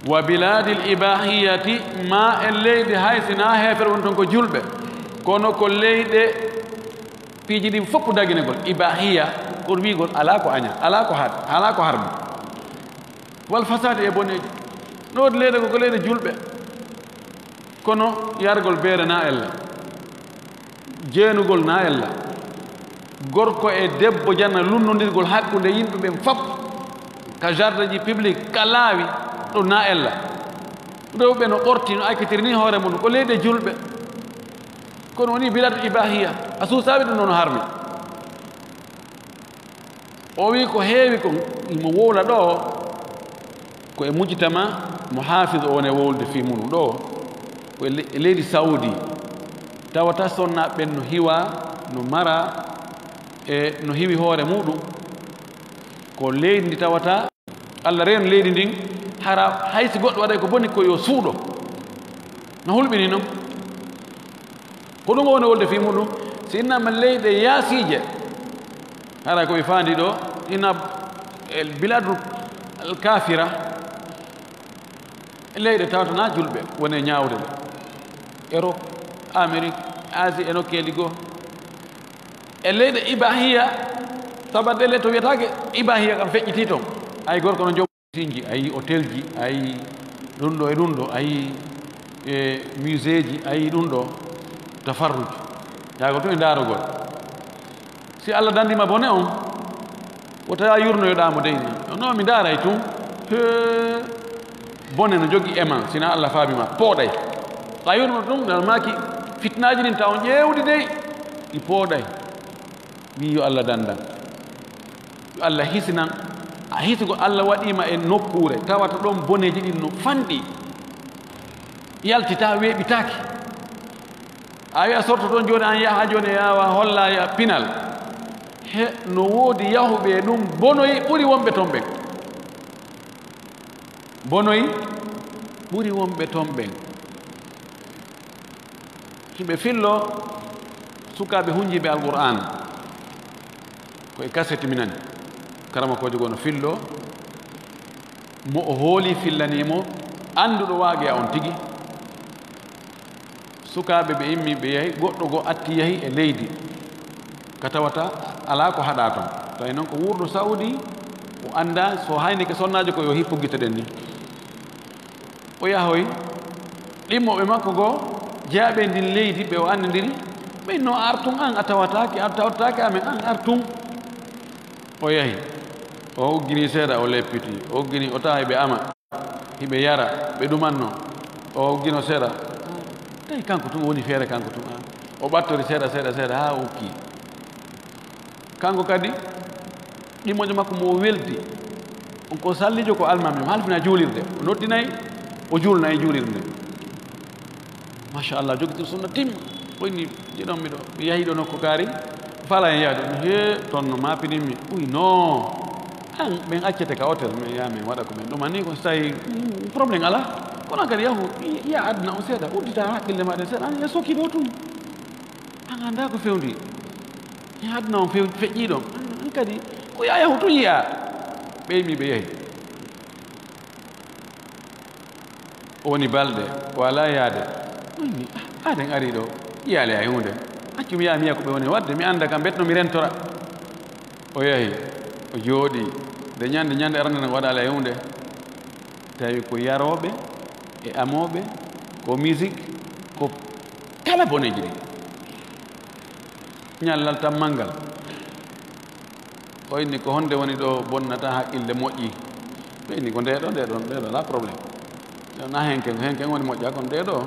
Wa biladil ibahiyati, ma e leyɗe hay si na heeferɓe woni ton ko julɓe, kono ko leyɗe piiji ɗin fof daginegol, ibahiya, ko wiigol alaa ko aña, alaa ko haɗ, alaa ko harmi. Wal fasadi e boneeji. No woodi leyɗe ko, ko leyɗe julɓe, kono yargol beere na ella, jeenugol na ella, gorko e debbo jana lunnondirgol hakkunde yimɓe ɓen fof, ka jardin ji public, ka laawi, ɗum na ella. Rewɓe no ɓorti, no accitiri ni hoore mum, ko leyɗe julɓe. Kono woni biladu ibahiya, a suusaaɓe ɗum noon harmi. O wi ko heewi kon, imo wowla ɗo, ko e mujtama mo hafiz o woni e wowlude fii mum ɗo, ko e le-, e leydi Saudi, tawata sonnaaɓe ɓen no hiwa, no mara, e no hiwi hoore muɗum. Ko leydi ndi tawata Alla reeno leydi ndin, hara hay si goɗɗo waɗay ko boni, ko yo suuɗo. No hulɓini non. Ko ɗum o woni wolde fii muɗum, si innama leyɗe yaasiije, hara ko ɓe faandi ɗo, ina el biladu al kafira, leyɗe tawata na julɓe woni e ñaawde ɗe. Europe, Amérique, Asie e nokkeeli goo. E leyɗe ibahiya, sababu ɗe le to wiyataake ibahiya kam feƴƴiti ton. Ay gorko no jom- sinji, a yii hôtel ji, a yii ɗum ɗo e ɗum ɗo, a yii e musée ji, a yii ɗum ɗo tafarruj. Yaagol tun e ndaarugol. Si Alla dandima bone on, wota yurnoyoɗaa mo dey ni. No mi ndaaray tun, hee, bone no jogii e ma, sina Alla faabi ma, pooɗay. A yurno tun, ngal maaki fitnaaji ɗin taw on ƴeewdi dey, ɗi pooɗay. Wi yo Alla dandan. Yo Alla hisinan. A hisigo Alla waɗiima e nokkuure, tawata ɗon boneeji ɗin no fanɗi. Yaltitaa, weeɓitaaki. A wi'a sorto toon jooni, an yaha jooni, yawa holla ya pinal. He, no woodi yahuɓe e ɗum bonoyi ɓuri wonɓe toon ɓen. Bonoyi ɓuri wonɓe toon ɓen. Hiɓe fillo sukaaɓe hunjiiɓe Alqur'aan. Ko e kaset mi nani. Karamokoojo goo no fillo, mo o hooli fillanii mo, annduɗo waaqiya on tigi. Sukaaɓe ɓe immi, ɓe yahi, goɗɗo goo atti yahi e leydi ka tawata alaa ko haɗaa toon. Tawi noon ko wuurɗo Saudi, o anndaa so haynike sonnaajo ko yo hippo gite ɗen ni. O yahoyi, ɗimmoɓe makko goo, jeyaaɓe ndin leydi ɓe o anndindiri, ɓen no ar tun an a tawataake, a tawataake amen an ar tun. O yahi, o uggini seeɗa, o leppiti, o uggini, o tawa hiɓe ama, hiɓe yara, ɓe ɗumanno, o uggino seeɗa. Tawi kanko tun woni feere kanko tun, an. O ɓattori seeɗa, seeɗa, seeɗa, haa o ukki. Kanko kadi, ɗimmojo makko mo o weldi, on ko sallijo, ko almaami, mo halfina juulirde, o noddinay, o juulna e juulirde nden. Machallah, jogitir sunna timma. O inni, jiɗon miɗo, mi yahi ɗo nokku kaari, fala en yaade. Mi, he, toon no maapinimmi. Uy, non. An, ɓen accete ka hôtel, mi yaha, min waɗa ko min ɗuma ni, ko so tawi, mm, problème alaa. Kono kadi yahu, ya aduna on seeɗa, uddita hakkille ma ɗen seeɗa, an, ya soki ɗo tun. An anndaa ko fewndi. Ya aduna on few-, feƴƴii ɗon. An, an kadi, ko ya yahu tun yi'a. Ɓe immi ɓe yahi. O woni balɗe, o alaa yaade. O inni, "Ah, aden ari ɗo, yiyaali hay huunde. Accu mi yaha mi yiya ko ɓe woni waɗde, mi annda kam, bet no mi rentora." O yahi, o jooɗii. Nde ñande, ñande arande nden o waɗaali hay huunde. Tawi ko yarooɓe e amooɓe, ko musique, ko kala boneeji ɗi. Ñallal tammal ngal. O inni, "Ko honde woni ɗo bonnata haqqille moƴƴi?" Ɓe inni, "Ko nde ɗo, nde ɗo, nde ɗo, alaa problème. Nde ɗo na henken, ko henken woni moƴƴa, kono nde ɗo,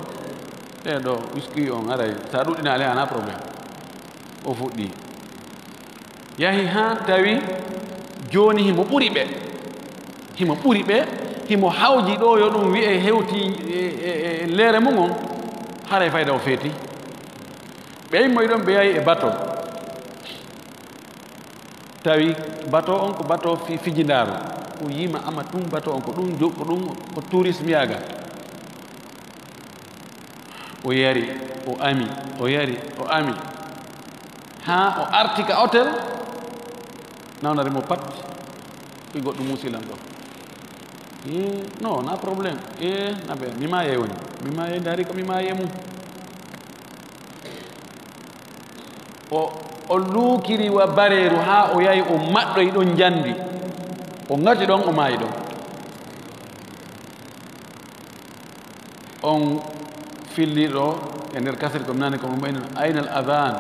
nde ɗo whisky on aray, sa ɗuɗɗinaali alaa problème." O fuɗɗi. Yahi haa tawi jooni himo ɓuri ɓe. Himo ɓuri ɓe, himo hawji ɗo yo ɗum wi'e hewti e, e, e leere mum on, haray fayda o feeti. Ɓe immoyi ɗon, ɓe yahi e bato. Tawi bato on ko bato fi-, fijindaaru. Ko yima ama tun bato on, ko ɗum jo-, ko ɗum ko tourisme yaaga. O yari, o ami, o yari, o ami. Haa o arti ka hôtel, nawnare mo pat, wi goɗɗum muusi lan ɗo. Eh, non, na problème. Eh, na be, mi maayay woni. Mi maayay, ndaari ko mi maayay mum. O, o luukiri wa bareeru haa o yahi, o maɗɗoyi ɗon njandi. O ngati ɗon, o maayi ɗon. On filliɗo e nder kaset ko mi nani ko mo ɓeyno, "Ayna al adhan?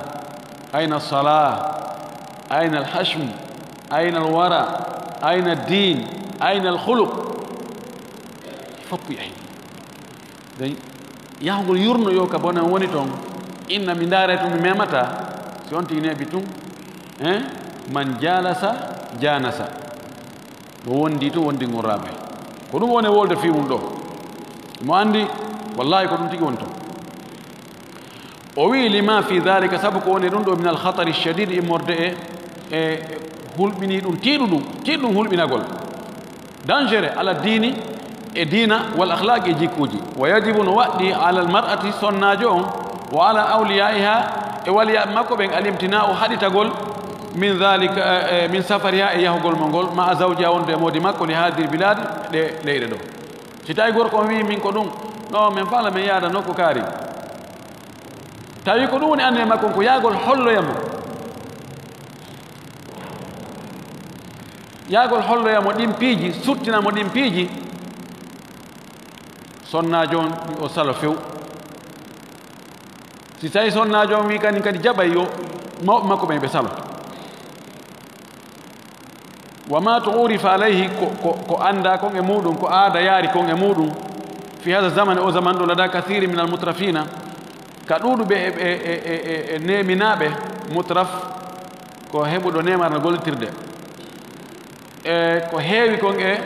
Ayna salah? Ayna al hashim? Ayna al wara? Ayna ad din? Ayna al khuluq?" Fof yahi. Dey, yahugol yurno yo ka bona woni ton. Inna mi ndaare tun, mi memata. Si on tigi neeɓi tun, eh, man jalasa, janasa. No wondi tun, wondi ngorraɓe. Ko ɗum woni wolde fii mum ɗo. Mo andi, wallahi ko ɗum tigi woni ton. O wi'i, "Lima fi dhalika", sabu ko woni ɗum ɗo, "min al khatari shadid", immorde e, e hulɓini ɗum, tiiɗu ɗum, tiiɗu ɗum hulɓinagol. Dangereux, ala diini, e diina, wal akhlaq, e jikkuuji. Wa yajibu, no waɗɗi, ala al mar'ati, sonnaajo on, wa ala awliyaiha, e waliyaaɓe makko ɓen, al imtina'u, haɗitagol, min dhalika, eh, eh, min safariha, e yahugol mo ngol, ma'a zawjiha, wonde e moodi makko, li hadhihi al bilad, ɗe leyɗe ɗo. Si tawi gorko on wi'i, "Min ko ɗum, no, min faala min yaada nokku kaari." Tawi ko ɗum woni anniya makko, ko yaagol holloya mo. Yaagol holloya mo ɗin piiji, suttina mo ɗin piiji. Sonnaajo on, o salo few. Si tawi sonnaajo on wi kañum kadi jaɓay yo mawɓe makko ɓen ɓe salo. Wa ma tu'rifa alayhi, ko, ko, ko annda kon e muɗum, ko aada yaari kon e muɗum, fi hadha zamani, o zaman ɗo, lada kathiri min al mutrafina, ka ɗuuɗuɓe e, e, e, e, e neeminaaɓe, mutraf, ko heɓuɗo neemar no gollitirde. E ko heewi kon e,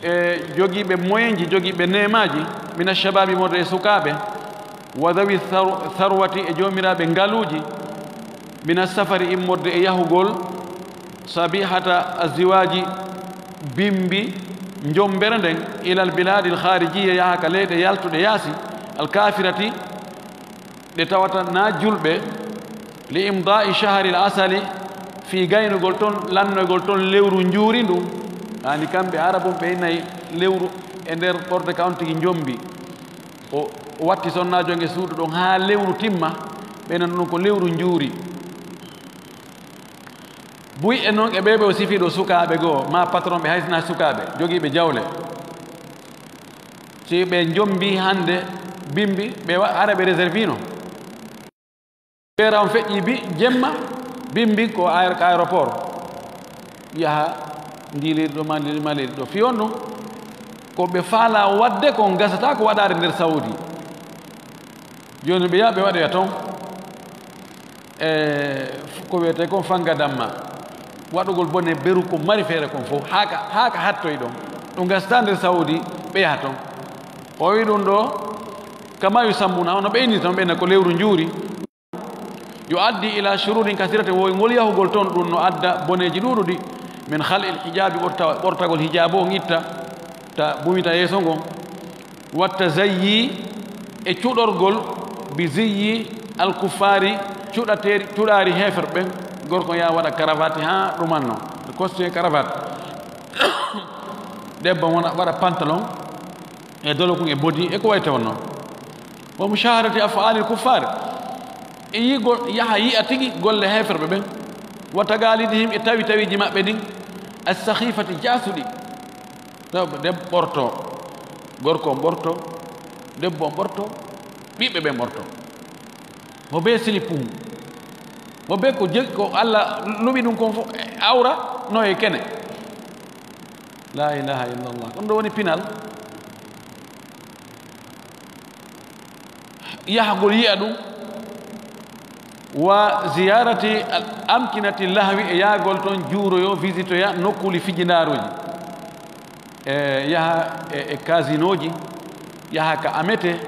e jogiiɓe moyenji, jogiiɓe neemaaji, mina shababi, wonde e sukaaɓe, Wa dhawi thar-, tharwati, e joomiraaɓe ngaluuji, mina safari, immorde e yahugol, sabihata aziwaaji, bimbi njombere nden, ilal bilaadil khaarijiya, yaha ka leyɗe yaltuɗe yaasi, al kaafirati, ɗe tawata na julɓe, li imdaa'i shahril asali, fii gaynugol ton, lannoygol ton lewru njuuri ndun. Yaani kamɓe Arabun ɓe inay lewru e nder ɓorde ka on tigi njombi. O watti sonnaajo nge suudu ɗon haa lewru timma, ɓe nan ɗum ko lewru njuuri. Buy e noon e ɓee ɓe o sifii ɗo sukaaɓe goo, ma patron ɓe hay sinaa sukaaɓe, jogiiɓe jawle. Si ɓe njombi hannde bimbi, ɓe wa-, hara ɓe réservino. Ɓeera on feƴƴi bi jemma, bimbi ko aer-, ka aéroport. Yaha ndiiliri ɗo, ma ndiiliri, ma ndiiliri ɗo. Fii on ɗum, ko ɓe faalaa waɗde kon gasataa ko waɗaade nder Saudi. Jooni ɓe yaha ɓe waɗoya ton. E, f-, ko wiyetee kon fanngadamma. Waɗugol bone beru ko mari feere kon fof. Haa ka, haa ka hattoy ɗon. Ɗum gasataa nder Saudi, ɓe yaha ton. O wi ɗum ɗo, kama yusammuna, hono ɓe inni ton, ɓe na ko lewru njuuri. Yu'addi ila shururin kathiratin, wo ngol yahugol ton ɗum no adda boneeji ɗuuɗuɗi. Min khal'il hijabi, ɓorta-, ɓortagol hijaabu on itta, ta bumita yeeso ngon. Wa tazayyi, e cuɗorgol, bi ziyyi al kuffaari, cuɗateeri, cuɗaari heefer ɓen. Gorko yaa waɗa karavati haa ɗumanno, costume karavati. Debbo wona waɗa pantalon e dolokun e bodi e ko wayi tawon noon. Wa mushahadati af'alil kuffaar, e yi'ugol, yaha yi'a tigi golle heeferɓe ɓen. Wa tagalidihim, e tawi tawiiji maɓɓe ɗin, as-sakhifati, jaasuɗi. Taw debbo ɓorto, gorko on ɓorto, debbo on ɓorto, ɓiɓɓe ɓen ɓorto. Mo bee silipum, mo bee ko jel-, ko Allah luɓi ɗum kon fof, awra no e kene. La ilaha illallah. Ɗum ɗo woni pinal. Yahgol yi'a ɗum. Wa ziyarati al amkinati lahwi, e yahgol toon juuroyo, visitoya nokkuuli fijindaaruuji. E yaha e, e kasinooji, yaha ka amete,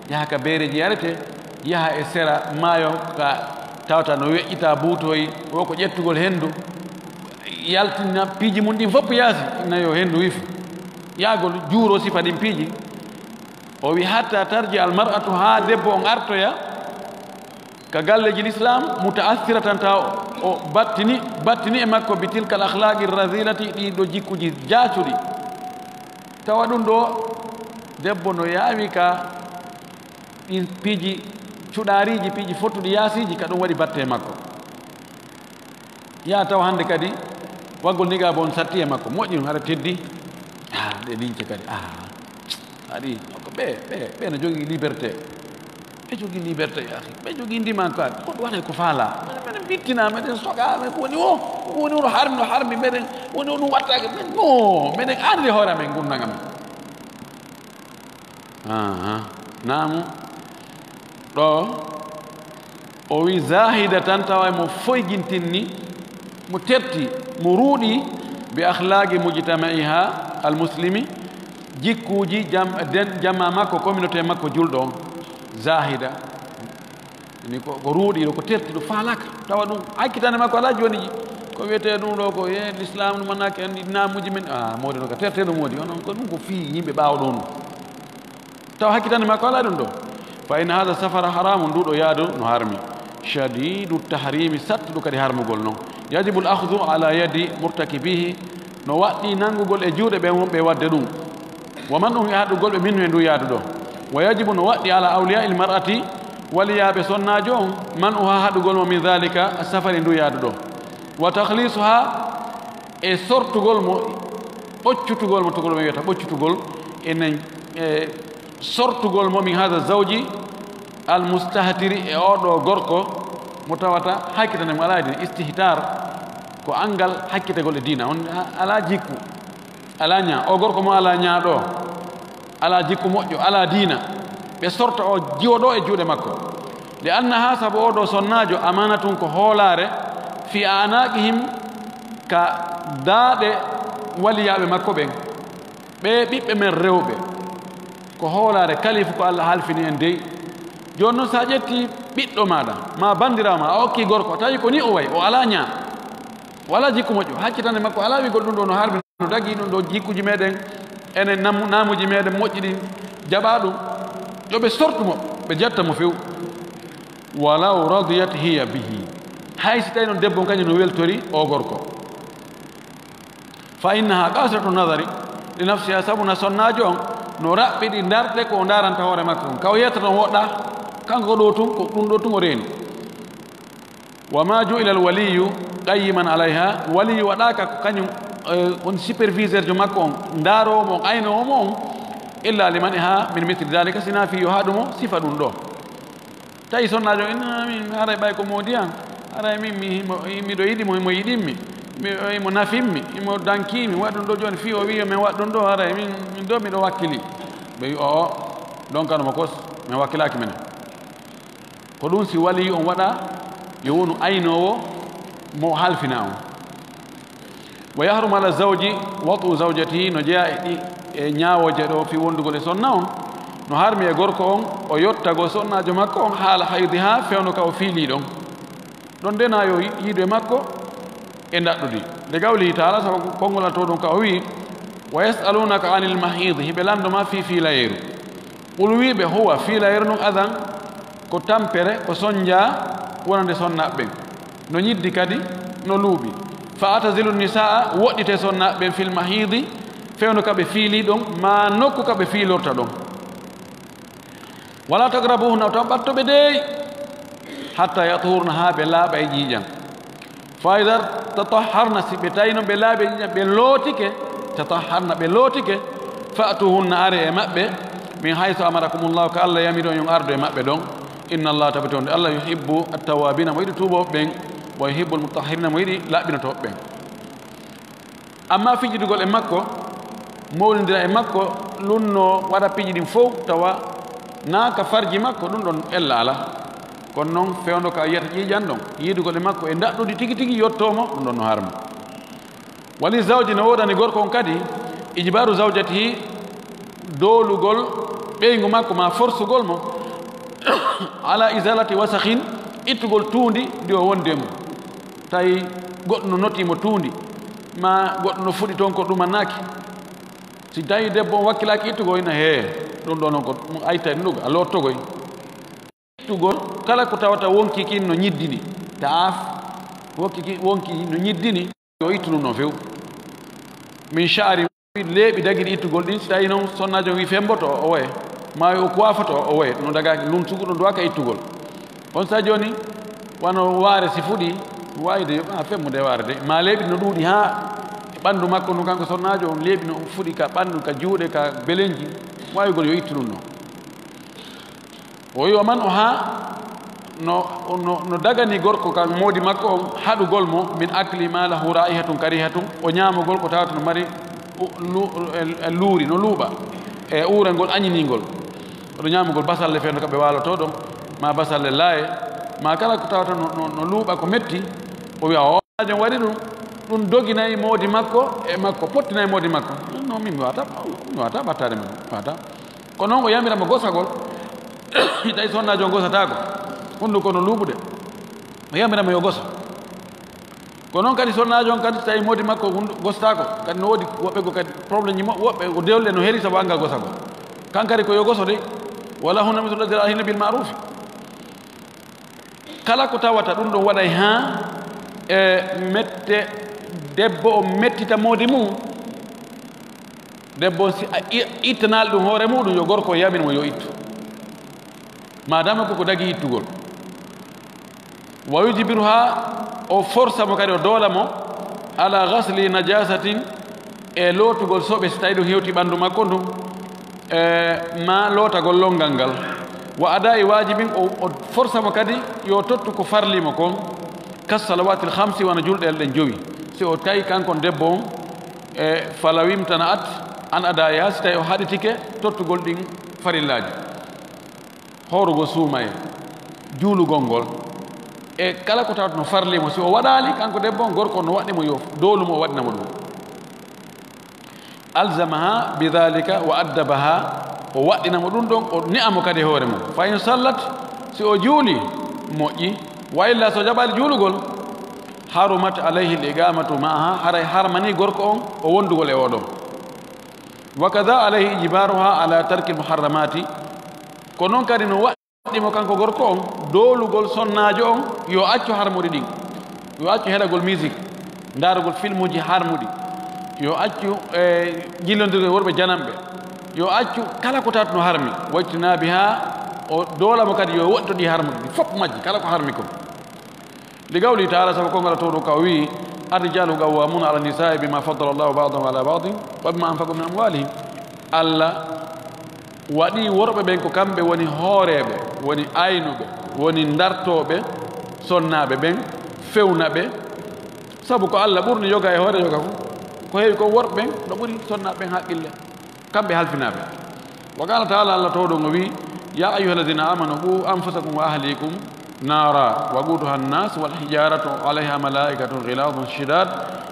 yaha ka beereeji yarete, yaha e sera maayo ka tawata no weƴƴita buutoy, wo ko ƴettugol henndu, yaltina piiji mum ɗin fof yaasi, nayo henndu wifi. Yahgol juuro sifa ɗin piiji. O wi, hatta tarji al mar'atu, haa debbo on artoya ka galleeji l'islam, muta'assiratan, taw o battini, battini e makko, bi tilkal akhlaqi razilati, ɗii ɗo jikkuuji jaacuɗi. Tawa ɗum ɗo debbo no yaawi ka ɗin piiji cuɗaariiji, piiji fottuɗi yaasiiji, ka ɗum waɗi batte e makko. Yaa taw hannde kadi waggol niqaab on satti e makko, moƴƴi ɗum, hara teddi. Ah, ɗe liñce kadi. Ah, haɗi ko ɓe, ɓe, ɓe no jogii liberté. Ɓe jogii liberté, ya akhi. Ɓe jogii ndimanka. Ko ɗum waɗa ko faalaa. Minen, minen mbittinaa, minen sokaa, men ko woni o, ko woni o no harmi, no harmi, minen woni o ɗum wattaake. Men, no, minen anndi hoore amen, ngurndan amen. Aha. Naamu. Ɗo o wi zahida tan, tawa mo foygintinni, mo terti, mo ruuɗi bi akhlaqi mujtama'iha al muslimi, jikkuuji jam-, den-, jamaa makko, communauté makko julɗo on. Zahida. Ni ko, ko ruuɗiiɗo, ko tertiiɗo, faalaaka. Tawa ɗum hakkitande makko alaa jooni ji. Ko wiyetee ɗum ɗo ko, e, l'islam ɗum mannaaki en naamuuji men. Ah, moodi no ka terteeɗo moodi. Onon ko ɗum ko fii yimɓe ɓaawo ɗon. Tawa hakkitande makko alaa ɗum ɗo. Fa inna hadha safara haramun, ndu ɗo yaadu no harmi. Shadidu tahrimi, sattuɗo kadi harmugol non. Yajibu al akhdu ala yadi murtakibihi, no waɗɗii nanngugol e juuɗe ɓen wonɓe e waɗde ɗum. Wa man'uhum, e haɗugol ɓe minhu, e ndu yaadu ɗo. Wa yajibu, no waɗɗii, ala awliya il mar'ati, waliyaaɓe sonnaajo on, man'uha, haɗugol mo, min dhalika safari, ndu yaadu ɗo. Wa takhlisuha, e sortugol mo, ɓoccutugol mo, tugol mo wiyata ɓoccutugol, enen, e sortugol mo, min hadha zawji al mustahtiri, e oo ɗo gorko mo tawata hakkitande mo alaa e diina. Istihtar ko anngal hakkitagol e diina, on alaa jikku, alaa ñaa. O gorko mo alaa ñaa ɗo, alaa jikku moƴƴo, alaa diina, ɓe sorta o jiwo ɗo e juuɗe makko. Li annaha, sabu oo ɗo sonnaajo, amanatun, ko hoolaare, fi anaqihim, ka daaɗe waliyaaɓe makko ɓen. Ɓee ɓiɓɓe men rewɓe, ko hoolaare, kalifu ko Allah halfini en dey, Jooni noon, so a ƴetti ɓiɗɗo maaɗa, ma banndiraawo ma, a okki gorko, a tawi ko ni o wayi, o alaa ñaa, o alaa jikku moƴƴo, haccitande makko alaa wiigol ɗum ɗo no harmi, no dagii ɗum ɗo jikkuuji meeɗen, enen nam-, naamuuji meeɗen moƴƴi ɗin, jaɓaa ɗum, yo ɓe sortu mo, ɓe jetta mo few. Walaw radiyat hiya bihi. Hay si tawi noon debbo on kañum no weltori o gorko. Fa innaha qasiratu nadari li nafsiha, sabu na sonnaajo on no raɓɓiɗi ndarɗe ko o ndaranta hoore makko on. Ka o yetta toon woɗɗaa, kanko ko ɗo tun, ko ɗum ɗo tun o reeni. Wa ma ju'ila al waliyu qayyiman alayha, waliyu waɗaaka ko kañum, eh, on superviseur jo makko on, ndaaroowo mo, aynoowo mo on, illa liman ha min mithli dalika, sina fii yo haɗu mo sifa ɗum ɗo. Tawi sonnaajo, "Inna min, haray ɓay ko moodi an, haray min mi, himo, miɗo yiɗi mo, himo yiɗimmi, mi, himo nafimmi, himo dankiimi, waɗ ɗum ɗo jooni, fii o wi'i min waɗ ɗum ɗo, haray min, min ɗo miɗo wakkili." Ɓe wi'i, "Oo, ɗon kano mo kos, min wakkilaaki minen." Ko ɗum si waliyu on waɗa, yo wonu aynoowo mo halfina on. Wa yahrumu ala zawji wat'u zawjatihi, no jeyaa e ɗi, e ñaawooje ɗo fii wondugol e sonna on, no harmi e gorko on, o yottagol sonnaajo makko on haala haydiha, fewndo ka o fiilii ɗon. Ɗon de na yo yi-, yiidu e makko e ndaɗɗudi. Nde gawlihi taala, sabu konngol alto ɗum ka o wi'i, "Wa yas'alunaka anil mahidi", hiɓe lanndo ma fii fiilayeeru. Qul, wi'i ɓe, "Huwa, fiilayeeru ndun, adan, ko tampere, ko sonnjaa wonande sonnaaɓe ɓen, no ñiddi kadi, no luuɓi. Fa atazilu nisaa, woɗɗite sonnaaɓe ɓen, fil mahidi, fewndo ka ɓe fiilii ɗon, maa nokku ka ɓe fiilorta ɗon. Wala taqrabuhunna, o tan ɓatto ɓe dey, hatta yatuhurna, haa ɓe laaɓa e ƴiiƴan." Fa iza tatahharna, si ɓe tawi noon ɓe laaɓi e ƴiiƴan, ɓe lootike, tatahharna, ɓe lootike, fa'tuhunna, are e maɓɓe, min haythu amarakumullahu, ka Allah yamiri on yon ardu e maɓɓe ɗon. Inna Allah, tabiti on de Allah, yuhibbu at-tawwabina, mo yiɗi tuubooɓe ɓen, wa yuhibbul mutatahhirina, mo yiɗi laaɓinotooɓe ɓen. Amma fijidugol e makko, mowlindira e makko, lunno waɗa piiji ɗin fow, tawa naa ka farji makko, ɗum ɗon ella alaa. Kono noon, fewndo ka yiyata ƴiiƴan ɗon, yiidugol e makko e ndaɗɗudi tigi tigi yottoo mo, ɗum ɗon no harmi. Wali zawji, no woodani gorko on kadi, ijbaaru zawjatihi, doolugol ɓeyngu makko, ma forsugol mo, ala izalati wasakhin, ittugol tuundi ndi o wondi e mum. Tawi goɗɗo no notii mo tuundi, ma goɗɗo no fuɗi toon ko ɗumannaaki. Si tawi debbo on wakkilaaki ittugol, ina hee, ɗum ɗo noon ko ɗum aytay ɗum ɗo, a loottogoy. Ittugol kala ko tawata wonki kin no ñiddini, taaf, wonki ki, wonki no ñiddini, yo ittu ɗum ɗon few. Min sha'ri, leeɓi dagiɗi ittugol ɗin, si tawi noon sonnaajo on wi femboto o waye, ma o kuwafoto o waye, no dagaaki, luntugu ɗum duwaka ittugol. On sa jooni, wano waare si fuɗi, waawi de, a femmude waare de, ma leeɓi no ɗuuɗi haa ɓanndu makko ndun, kanko sonnaajo on, leeɓi no fuɗi ka ɓanndu, ka juuɗe, ka belenji, waawigol yo ittu ɗum ɗon. O wi'i, o man o haa no, no, no dagani gorko kan moodi makko on haɗugol mo, min akli ma lahu raihatun karihatun, o ñaamugol ko tawata no mari u-, lu-, e, e luuri, no luuɓa, e uurangol añiningol. Oɗo ñaamugol basalle fewndo ka ɓe waalotoo ɗon, ma basalle laaye, ma kala ko tawata no, no, no luuɓa ko metti, o wi'a, o jom waɗi ɗum, ɗum doginay moodi makko e makko, pottinay moodi makko. Non, non, min mi wata, mi wata ɓattaade mo, mi wata. Kono noon o yamira mo gosagol, tawi sonnaajo on gosataako, hunnduko no luuɓude, o yamira mo yo goso. Ko noon kadi sonnaajo on kadi, so tawi moodi makko hunndu-, gostaako, kadi no woodi woɓɓe goo kadi, problème ji mo-, woɓɓe ko dewle no heri sabu anngal gosagol. Kan kadi ko yo goso de, wala hunna mislu ladhi alayhinna bil ma'rufi. Kala ko tawata ɗum ɗon waɗay haa e mette, debbo on mettita moodi mum, debbo on si a i-, ittanaali ɗum hoore muɗum, yo gorko yamin mo yo ittu. Maadaama ko ko dagi ittugol. Wa yujbiruha, o forsa mo kadi, o doola mo, ala ghasli najasatin, e lootugol soɓe, si tawi ɗum hewti ɓanndu makko ndun, e ma lootagol lonngal ngal. Wa adai wajibin, o, o forsa mo kadi yo tottu ko farli mo kon, kas salawatil khamsi, wano julɗeele ɗen jowi. Si o tawi kankon debbo on, e falaw imtana'at an adaiha, si tawi o haɗitike tottugol ɗin farillaaji. Hoorugol suumayee, juulugol ngol, e kala ko tawata no farli mo, si o waɗaali, kanko debbo on, gorko on no waɗi mo yo doolu mo, o waɗina mo ɗum. Alzamaha bidhalika wa addabaha, o waɗɗina mo ɗum ɗon, o ne'a mo kadi e hoore mum. Fa in sallat, Si o juuli, moƴƴi. Wa illa, so jaɓaali juulugol, harumat alayhi l-iqamatu ma'aha, haray harmanii gorko on o wondugol e oo ɗon. Wa kadha alayhi ijbaruha ala tarki l-muharramati, ko non kadi no waɗɗi mo kanko gorko on doolugol sonnaajo on yo accu harmuɗi ɗin, yo accu heɗagol musique, ndaarugol filmuuji harmuɗi, yo accu e jillondirgol e worɓe jananɓe, yo accu kala ko tawata no harmi, wajtinaabiha, o doola mo kadi yo woɗɗoɗi harmuɗi ɗin fof majji, kala ko harmi kon. Li qawlihi ta'ala, sabu konngol Alla towɗo ka o wi'i, "Ar-rijalu qawwamuna ala nisaa'i bima faddala Allahu ba'dahum ala ba'din wa bima anfaqu min amwalihim." Alla waɗi worɓe ɓen ko kamɓe woni hooreeɓe, woni aynuɓe, woni dartooɓe sonnaaɓe ɓen, fewna ɓe. Sabu ko Alla ɓurni yoga e hoore yoga ko, ko heewi kon worɓe ɓen no ɓuri sonnaaɓe ɓen haqqille. Kamɓe halfinaaɓe. Wa qala ta'ala, Alla towɗo on o wi'i, "Ya ayyuhalladhina amanu qu anfusakum wa ahlikum nara wa quduha an-nas wal hijaratu alayha malaikatun ghilazun shidad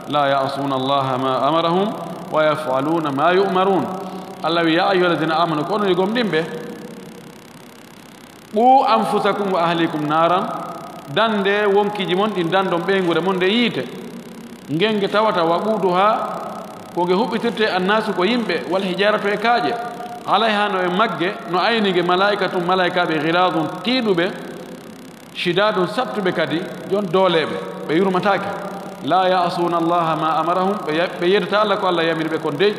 la ya'suna Allaha ma amarahum wa yaf'aluna ma yu'marun." Alla wi'i, "Ya ayyuhalladhina amanu, ko onon e gomɗinɓe, qu anfusakum wa ahlikum naran, dande wonkiiji mon ɗin, dandon ɓeynguure mon nden yiite. Ngen nge tawata wa quduha, ko nge huɓɓitirte annasu ko yimɓe, wal hijaratu e kaaƴe, alayha no e magge, no ayni nge malaikatun malaikaaɓe, ghilazun tiiɗuɓe, shidadun sattuɓe kadi, jon dooleeɓe, ɓe yurmataake. La ya'suna Allaha ma amarahum, ɓe ya-, ɓe yeddata Alla ko Alla yamiri ɓe kon dey,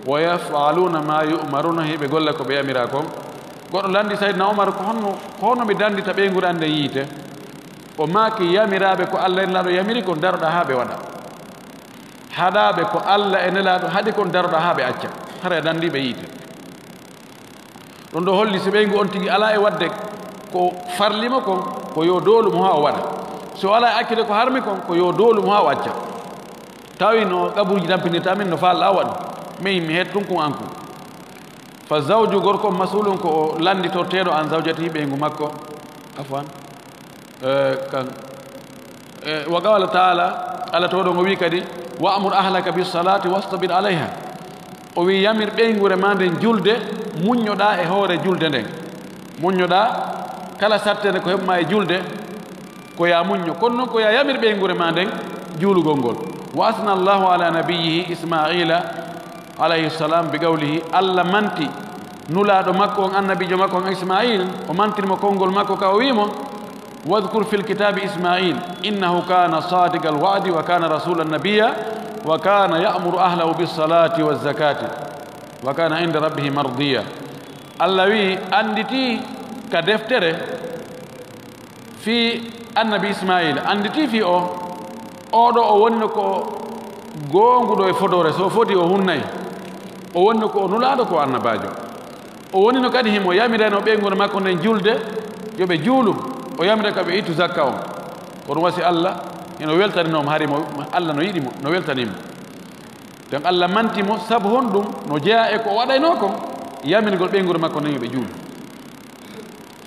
wa yaf'aluna ma yu'maruna, hiɓe golla ko ɓe yamira kon." Goɗɗo lanndi Sayyidina Umar, "Ko honno, ko honno mi danndita ɓeynguure an nden yiite?" O maaki, "Yamiraaɓe ko Alla e Nelaaɗo yamiri kon, daroɗaa haa ɓe waɗa. Haɗaaɓe ko Alla e Nelaaɗo haɗi kon, daroɗaa haa ɓe acca. Hara a danndiiɓe yiite." Ɗum ɗo holli si ɓeyngu on tigi alaa e waɗde ko farli mo kon, ko yo doolu mo haa o waɗa. Si o alaa e accude ko harmi kon, ko yo doolu mo haa o acca. Tawi no qaburuuji tampinirta min no faalɗaa waɗu, min mi heɗ tun kun an kun. Fa zawju, gorko on, mas'ulun, ko o lannditorteeɗo, an zawjatihi, ɓeyngu makko. Afwan. Eh, kan. Eh, wa qala ta'ala, Alla towɗo on o wi'i kadi, "Wa'mur ahlaka bis salati wastabir alayha." O wi'i, "Yamir ɓeynguure maa nden julde, muññoɗaa e hoore julde nden." Muññoɗaa, kala sattere ko heɓu maa e julde, ko yaa muñño. Kono non ko yaa yamir ɓeynguure maa nden juulugol ngol. Wa asna Allahu ala nabiyyihi Isma'ila alayhi salam bi qawlihi, Alla manti nulaaɗo makko on, annabiijo makko on Isma'il, o mantiri mo konngol makko ka o wi'i mo, "Wadhkur fil kitabi Isma'il, innahu kana sadiqal wa'di wa kana rasulan nabiyya, wa kana ya'muru ahlahu bis salati waz zakati, wa kana inda rabbihi mardiya." Alla wi'i, annditi ka deftere fii annabi Isma'il, annditi fii o, oo ɗoo o wonino ko goonguɗo e fodoore, so o fodii o hunnay. O wonino ko o nulaaɗo, ko annabaajo. O wonino kadi himo yamirano ɓeynguure makko nden julde, yo ɓe juulu. O yamira ka ɓe ittu zakka on. Ko ɗum wasi Alla hino weltaninoo mo, hari mo, Alla no yiɗi mo, no weltanii mo. Nden Alla manti mo sabu honɗum? No jeyaa e ko o waɗaynoo kon, yamirgol ɓeynguure makko nden yo ɓe juulu.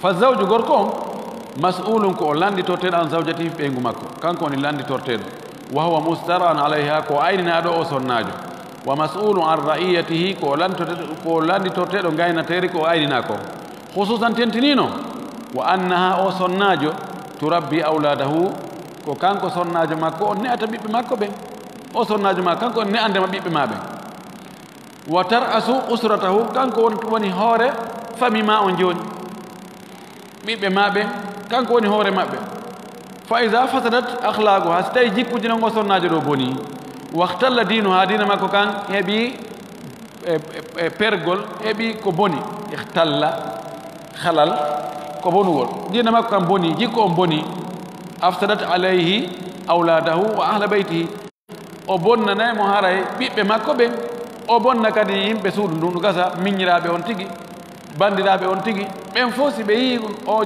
Fa zawju, gorko on, mas'ulun, ko o lannditorteeɗo, an zawjatihi, ɓeyngu makko. Kanko woni lannditorteeɗo. Wa huwa mustar'an alayha, ko o ayninaaɗo o sonnaajo. Wa mas'ulun an ra'iyatihi, ko o lannditorteeɗo, ko o lannditorteeɗo ngaynateeri ko o ayninaa kon. Khususan tentiniino, wa annaha, o sonnaajo, turabbi awladahu, ko kanko sonnaajo makko on ne'ata ɓiɓɓe makko ɓen. O sonnaajo ma, kanko on ne'andema ɓiɓɓe ma ɓen. Wa tar'asu usratahu, kanko won-, woni hoore famille ma on jooni. Ɓiɓɓe ma ɓen, kanko woni hoore maɓɓe. Fa iza fasadat akhlaquha, si tawi jikkuuji non o sonnaajo ɗoo bonii, waxtalla diinuha, diina makko kan heɓi e, e, e pergol, heɓi ko boni. Ikhtalla, khalal, ko bonugol. Diina makko kan bonii, jikku on bonii. Afsadat alayhi awladahu wa ahla baytihi. O bonnanay mo haray ɓiɓɓe makko ɓen, o bonna kadi yimɓe suudu ndun, no gasa miñiraaɓe on tigi, banndiraaɓe on tigi, ɓen fof si ɓe yii o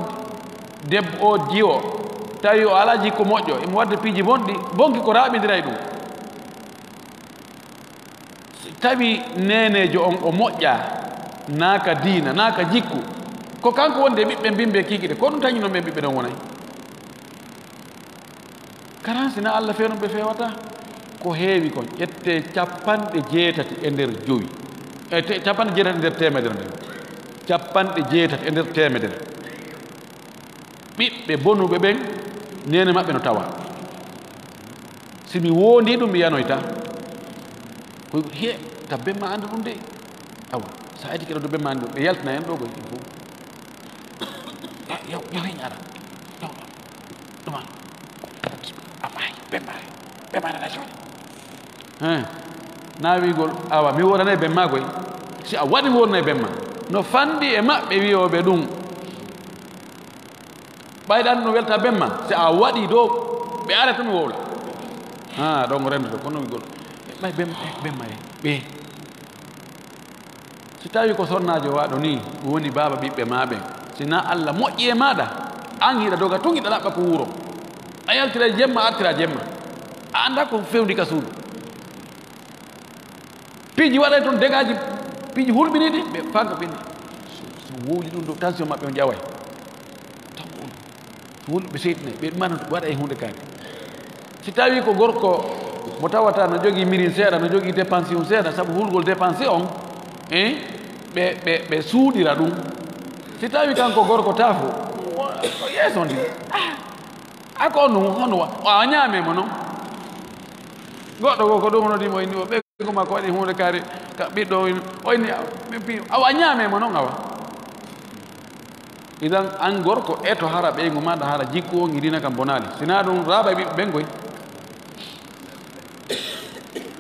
debbo, o jiwo, tawi o alaa jikku moƴƴo, imo waɗde piiji bonɗi, bonki ko raaɓindiray ɗum. Si tawi neeneejo on o moƴƴaa, naa ka diina, naa ka jikku, ko kanko wondi e ɓiɓɓe mbimbe kiikiɗe, ko ɗum tañi non ɓen ɓiɓɓe ɗon wonay. Karansi na Alla feewnum ɓe feewata? Ko heewi kon, ƴettee capanɗe jeetati e nder jowi, e te-, capanɗe jeetati e nder teemedere nden. Capanɗe jeetati e nder teemedere. Ɓiɓɓe bonuɓe ɓen, neene maɓɓe no tawa. Si mi woondii ɗum, mi yanoyta. Ko hiye, ta bemma annda ɗum de. Awa, sa eti keɗo to bemma annda ɗum, ɓe yaltina en ɗo koy, il faut. Ah, yaw, yaw, hen ara. Yaw, ɗuma. Amma, bemma, bemma na joni. Hein. Na wiigol, awa, mi woodana e bemma koy. Si a waɗi woodana e bemma. No fanɗi e maɓɓe wiyooɓe ɗum. Ɓay ɗan no welta bemma, si a waɗi dow, ɓe ara to mi wowla. Ha, ɗon rendoto, kono wiigol, ɓay bem-, bemma e, ɓe. Si tawi ko sonnaajo waɗo ni, woni baaba ɓiɓɓe ma ɓen, si na Allah moƴƴi e maɗa, an hiɗa doga tun hiɗa laɓɓa ko wuro. A yaltira jemma, a artira jemma. A anda ko fewndi ka suudu. Piiji waɗay toon dégâts ji, piiji hulɓiniiɗi, ɓe fanka ɓenni. So, so wowli ɗum ɗo, tension maɓɓe on ƴaway. Taw on, so wowli ɓe seyɗinay, ɓe ɗumano waɗa e huunde kaari. Si tawi ko gorko mo tawata no jogii mirin seeɗa, no jogii dépense on seeɗa, sabu hulgol dépense on, eh, ɓe, ɓe, ɓe suuɗira ɗum. Si tawi kanko gorko taafo, o, o yeeso ndi. Ah, a ko on ɗum, hono wa, o a ñaame mo noon. Goɗɗo ko, ko ɗum hono ɗimo inni o ɓe Ɓeyngu makko waɗi huunde kaari, ka ɓiɗɗo o, o inni, awa, min pi-, awa, a ñaame mo noon, awa. Idan, an gorko, eto hara ɓeyngu maɗa, hara jikku on, irina kam bonaali. Sina ɗum, raaba e ɓiɓɓe ɓen koy.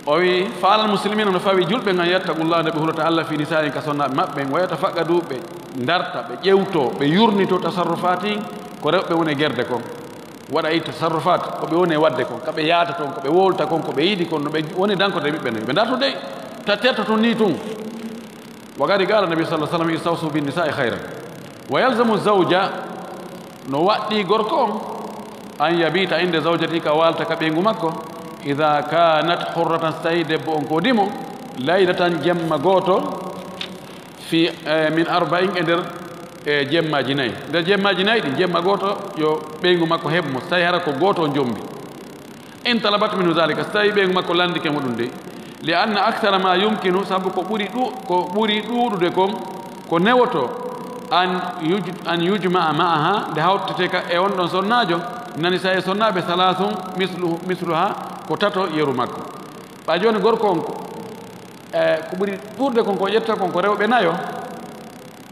O wi, faalal muslimina no fawi julɓe ngan, yattaqullah, nde ɓe hulata Allah fi nisa'in ka sonnaaɓe maɓɓe, wa yatafaqadu, ɓe ndarta, ɓe ƴewto, ɓe yurnito tasarrufatin, ko rewɓe woni e gerde kon. Waɗa e tasarrufaat, ko ɓe woni e waɗde kon, ka ɓe yaata ton, ko ɓe wowlta kon, ko ɓe yiɗi kon, no ɓe woni dankorde ɓiɓɓe nayi. Ɓe ndarto dey, ta terto tun ni tun. Wa qad qala Nabi sallallahu alaihi wasallam, "Istawsu bin nisa'i khairan." Wa yalzamu zawja, no waɗɗi gorko on, an yabita inde zawjati, ka waalta ka ɓeyngu makko, idha kanat hurratan, so tawi debbo on ko dimo, laylatan, jemma gooto, fi, eh, min arba'in, e nder, eh, jemmaaji nayi. Nder jemmaaji nayi ɗin, jemma gooto yo ɓeyngu makko heɓ mo, so tawi hara ko gooto o jombi. In talabat minhu zalika, so tawi ɓeyngu makko landike mo ɗum de. Li anna akthara ma yumkinu, sabu ko ɓuri ɗu-, ko ɓuri ɗuuɗude kon, ko newoto, an yuj-, an yujma'a ma'aha, nde hawtetee ka e on ɗon sonnaajo, nani sa e sonnaaɓe, salasun mislu, misluha, ko tato yeru makko. Ɓay jooni gorko on ko, e, ko ɓuri ɓurde kon ko ƴetta kon ko rewɓe nayo.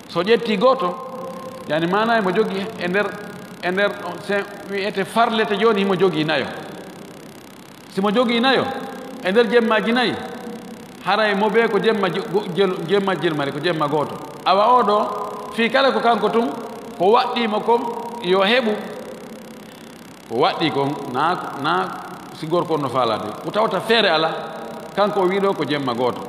So ƴetti gooto, yani maana himo jogii e nder, e nder, se wiyete farlete jooni himo jogii nayo. Si mo jogii nayo, e nder jemmaaji nayi, haray mo bee ko jemma jo-, go-, jelu-, jemma jirmari, ko jemma gooto. Awa oo ɗoo, fii kala ko kanko tun, ko waɗɗii mo kon, yo heɓu. Ko waɗɗii kon, naa, naa si gorko on no faalaade. Ko tawata feere alaa, kanko o wi'i ɗoo ko jemma gooto.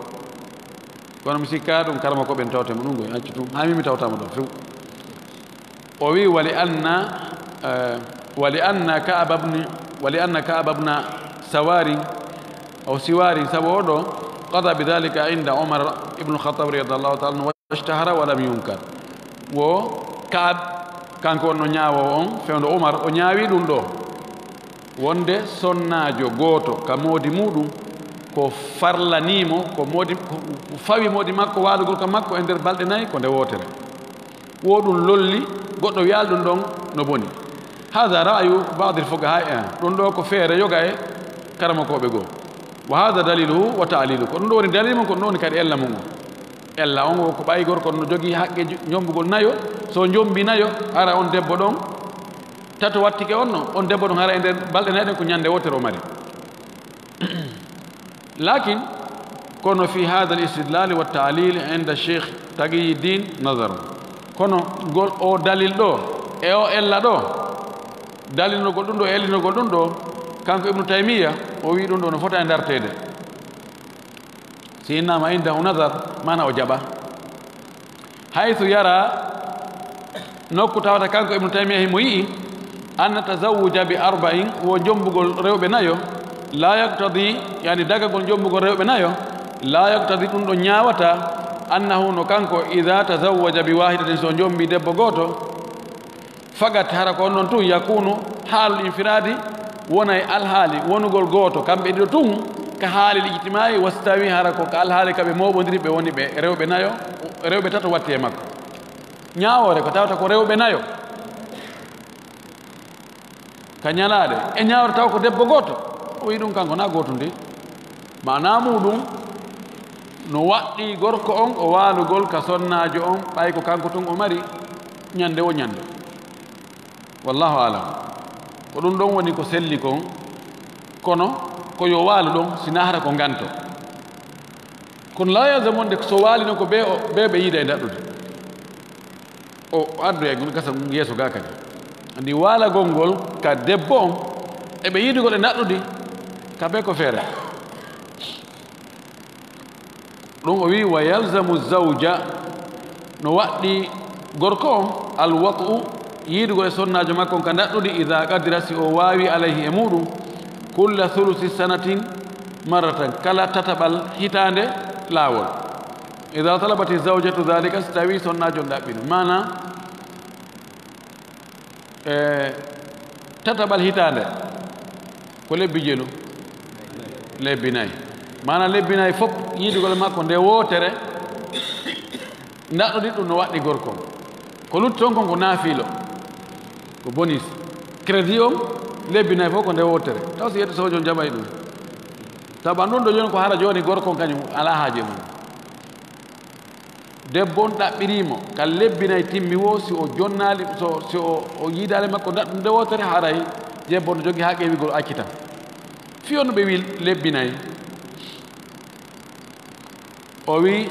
Kono mi sikkaa ɗum karamakooɓe en tawata mo ɗum koy, accu tun. Haa min mi tawata mo ɗon few. O wi'i, "Wa li anna, eh, wa li anna Ka'ab ibn, wa li anna Ka'ab ibn Sawari, aw Siwari, sabu oo ɗoo, qada bi dhalika inda Umar ibn Khattab radiyallahu ta'ala anhu." Ishtahara wa lam yunkar. Wo Ka'ab, kanko on no ñaawoowo on, fewndo Umar, o ñaawi ɗum ɗoo. Wonde sonnaajo gooto ka moodi muuɗum, ko farlanii mo, ko moodi, ko fawi moodi makko, waalugol ka makko e nder balɗe nayi, ko nde wootere. Wo ɗum lolli, goɗɗo wiyaali ɗum ɗon no boni. Haza ra'yu ba'dil fuqahaa, eh, ɗum ɗoo ko feere yoga e karamokooɓe goo. Wa haza daliluhu wa ta'liluhu. Ko ɗum ɗoo woni dalil mum, ko ɗum ɗoo woni kadi ella mum on. Ella on o ko ɓay gorko no jogii haqqe jo-, jombugol nayo. So jombi nayo, hara on debbo ɗon tato wattike on no, on debbo ɗon hara e nder balɗe nayi ɗen ko ñande wootere o mari. Lakin, kono fi hadha al-istidlal wa ta'lil inda Sheikh Taqiyuddin nazar. Kono ngol o dalil ɗoo, e o ella ɗoo, dalinogol ɗum ɗoo, ellinogol ɗum ɗoo, kanko Ibnu Taymiyya, o wi'i ɗum ɗoo no fota e darteede. Si innama indahu nazar, maana o jaɓa. Haythu yara, nokku tawata kanko Ibnu Taymiyya himo yi'i, anna tazawwuja bi arba'in, wo jombugol rewɓe nayo, la yaqtadi, yani dagagol jombugol rewɓe nayo, la yaqtadi, ɗum ɗo ñaawata, annahu, no kanko, idha tazawwaja bi wahidatin, so jombi debbo gooto, Fakat, hara ko on ɗon tun, yakunu haalul infiraadi, wonay alhaali wonugol gooto, kamɓe ɗiɗo tun, ka haalil ijtimaa'i, wastawi, hara ko ka alhaali ka ɓe mooɓondiri, ɓe woni ɓe rewɓe nayo, rewɓe tato watti e makko. Ñaawoore ko tawata ko rewɓe nayo. ka ñalaaɗe, e ñaawre taw ko debbo gooto. O wi'i ɗum kanko na gooto ndi. Maanaa muuɗum, no waɗɗii gorko on o waalugol ka sonnaajo on, ɓay ko kanko tun o mari ñande wo ñande. Wallahu alam. Ko ɗum ɗon woni ko selli kon, kono ko yo waalu ɗon, si na hara ko nganto. Kono laa yalzamu wonde so waalino ko bee o, bee ɓe yiida e ndaɗɗudi. O addu e gasa yeeso ga kadi. Andi waalagol ngol ka debbo on, e ɓe yiidugol e ndaɗɗudi, ka bee ko feere. Ɗum o wi, "Wa yalzamu zawja", no waɗɗi gorko on, "al wat'u", yiidugol e sonnaajo makko on ka ndaɗɗudi, "idha qadira", si o waawi, "alayhi", e muuɗum, "kulla thuluthi sanatin marratan", kala tataɓal hitaande laawol. "Idha talabati zawjatu dhalika", si tawi sonnaajo on ɗaɓɓino. Maana, e tataɓal hitaande, ko lebbi jelu? Lebbi nayi. Maana lebbi nayi fof, yiidugol makko nde wootere, ndaɗɗudi ɗum no waɗɗi gorko. Ko lutti toon kon ko naafiilo, ko bonus. Crédit on, lebbi nayi fof ko nde wootere. Taw si yetto sojo jaɓay ɗum. Taban ɗum ɗo jooni ko hara jooni gorko on kañum alaa haaje mum. Debbo on ɗaɓɓirii mo, ka lebbi nayi timmi wo, si o jonnaali, so, si o, o yiidaali makko ndaɗɗunde wootere, haray debbo on no jogii haqqe wi'ugol accitan. Fii on no ɓe wi lebbi nayi. O wi,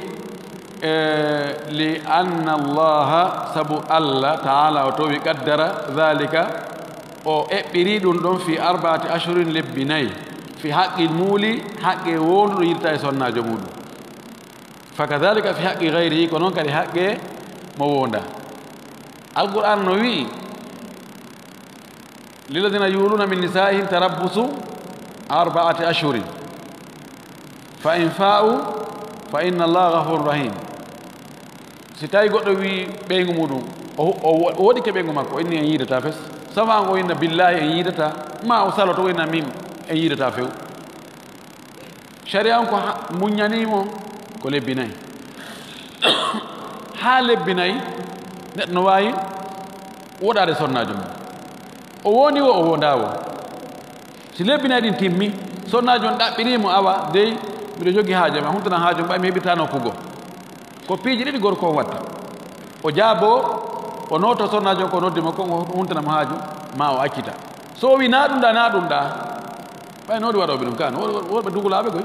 eh, "Li anna Allaha", sabu Allah Ta'ala o towi, "qaddara dhalika", o eɓɓirii ɗum ɗon, "fi arba'ati ashhurin", lebbi nayi, "fi haqqil muuli", haqqe wonduɗo yiidata e sonnaajo muuɗum. "Fa kadhalika fi haqqi ghayrihi", ko noon kadi haqqe mo wondaa. Alqur'aan no wi'i, "Lilladhina yu'luna min nisa'ihim tarabbusu arba'ati ashhurin, fa in fa'u fa inna Allaha ghafurun rahim." Si tawi goɗɗo wi ɓeyngu muɗum, o, o, o woɗike ɓeyngu makko, o inni en yiidata fes. Sabu an o inna billahi en yiidata, ma o saloto o inna min en yiidata few. Sharia on ko ha-, muññanii mo ko lebbi nayi. Haa lebbi nayi, neɗɗo no waawi woɗaade sonnaajo mum. O wondi wo, o wondaa wo. Si lebbi nayi ɗin timmi, sonnaajo on ɗaɓɓirii mo, "Awa, dey, miɗo jogii haaje ma, huntana haajo ɓay mi heɓirta nokku goo." Ko piiji ɗiɗi gorko on watta. O jaaboo, o nooto sonnaajo on ko noddi mo kon, o huntana mo haaju, maa o accita. So o wi, "Naa ɗum ɗaa, naa ɗum ɗaa." Ɓay no waɗi waɗooɓe ɗum kaan, wor-, worɓe dugulaaɓe koy.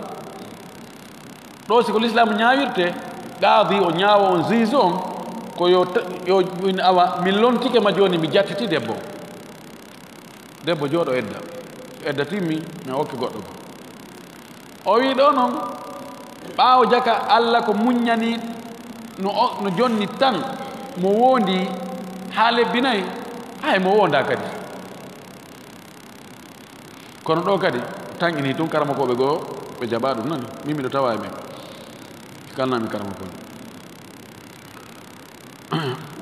Ɗo si ko lislaam ñaawirte, qaadi o ñaawo on, juge on, ko yo ta-, yo, yo, awa, mi lontike ma jooni, mi jattiti debbo. Debbo jooɗo edda. Edda timmi, mi okki goɗɗo goo. O wi ɗo noon, ɓaawo jaka Alla ko muññani no o, no jonni tan, mo wondi haa lebbi nayi, hay mo wonda kadi. Kono ɗo kadi, tanƴini tun karamokooɓe goo, ɓe jaɓa ɗum nani. Min miɗo tawa e ɓe. Kalnami karamokooɓe.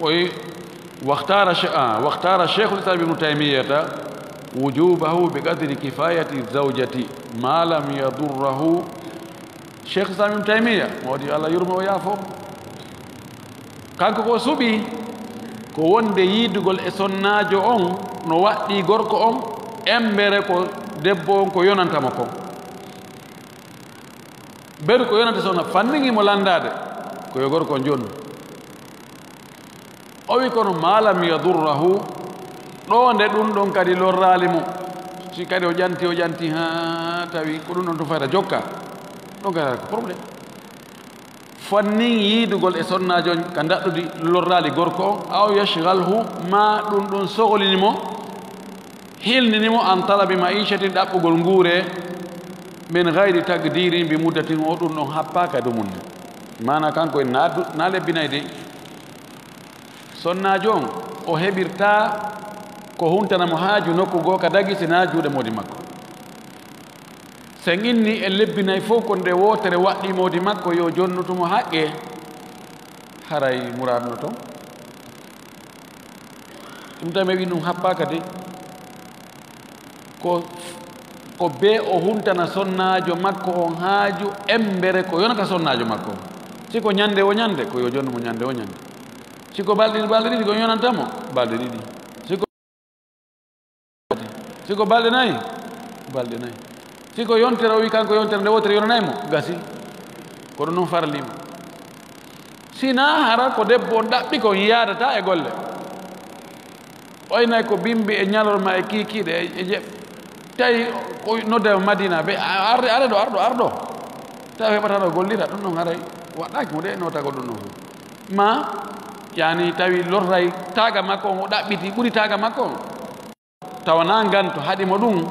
O wi, "Wakhtara che-, ah, wakhtara Cheikhul Islam Ibnu Taymiyata wujubahu bi qadri kifayati zawjati ma lam yadurrahu." Cheikh Islam Ibnu Taymiya, mawɗi Allah yurmo o yaafo. Kanko ko suɓi ko wonde yiidugol e sonnaajo on no waɗɗii gorko on, embere ko debbo on ko yonanta mo kon. Beru ko yonata sona fannin himo lanndaade, ko yo gorko on jonnu. O wi kono ma lam yadurrahu, ɗo nde ɗum ɗon kadi lorraali mo. Si kadi o ƴanti, o ƴanti haa tawi ko ɗum ɗon tun fayda jokka. Ɗon kadi ko problème. Fannin yiidugol e sonnaajo on ka ndaɗɗudi lorraali gorko on, aw yashghalhu, ma ɗum ɗon sohlini mo, hilnini mo an talabi ma'ishatin, ɗaɓɓugol nguure, min ghayri taqdirin bi muddatin, o ɗum ɗon happaaka e dumunde. Maana kanko en na du-, na lebbi nayi de. Sonnaajo on, o heɓirta ko huntana mo haaju nokku goo ka dagi si na juuɗe moodi makko. Sen inni e lebbi nayi fof ko nde wootere waɗɗii moodi makko yo jonnutu mo haqqe, haray muraad no toon. Ɗum tami wi ɗum happaaka de. Ko, ko bee o huntana sonnaajo makko on haaju embere ko yonata sonnaajo makko on. Si ko ñande o ñande, ko yo jonnu mo ñande o ñande. Si ko balɗe ɗiɗi, balɗe ɗiɗi, ko yonanta mo balɗe ɗiɗi. Si ko, Si ko balɗe nayi, balɗe nayi. Si ko yontere, o wi kanko yontere nde wootere yonanay mo, gasi. Ko ɗum noon farliima. Si naa hara ko debbo on ɗaɓɓi kon yaadata e golle. Oynay ko bimbi e ñalorma e kiikiiɗe e, e je-, tawi ko nodda e Madina, ɓe a-, arde, arde ɗo, arɗo, arɗo. Tawi heɓata ɗo gollira, ɗum ɗon haray waɗɗaaki mo de, notagol ɗum ɗon fof. Ma, yani tawi lorray taaga makko on, o ɗaɓɓiti ɓuri taaga makko on. Tawa na nganto haɗi mo ɗum.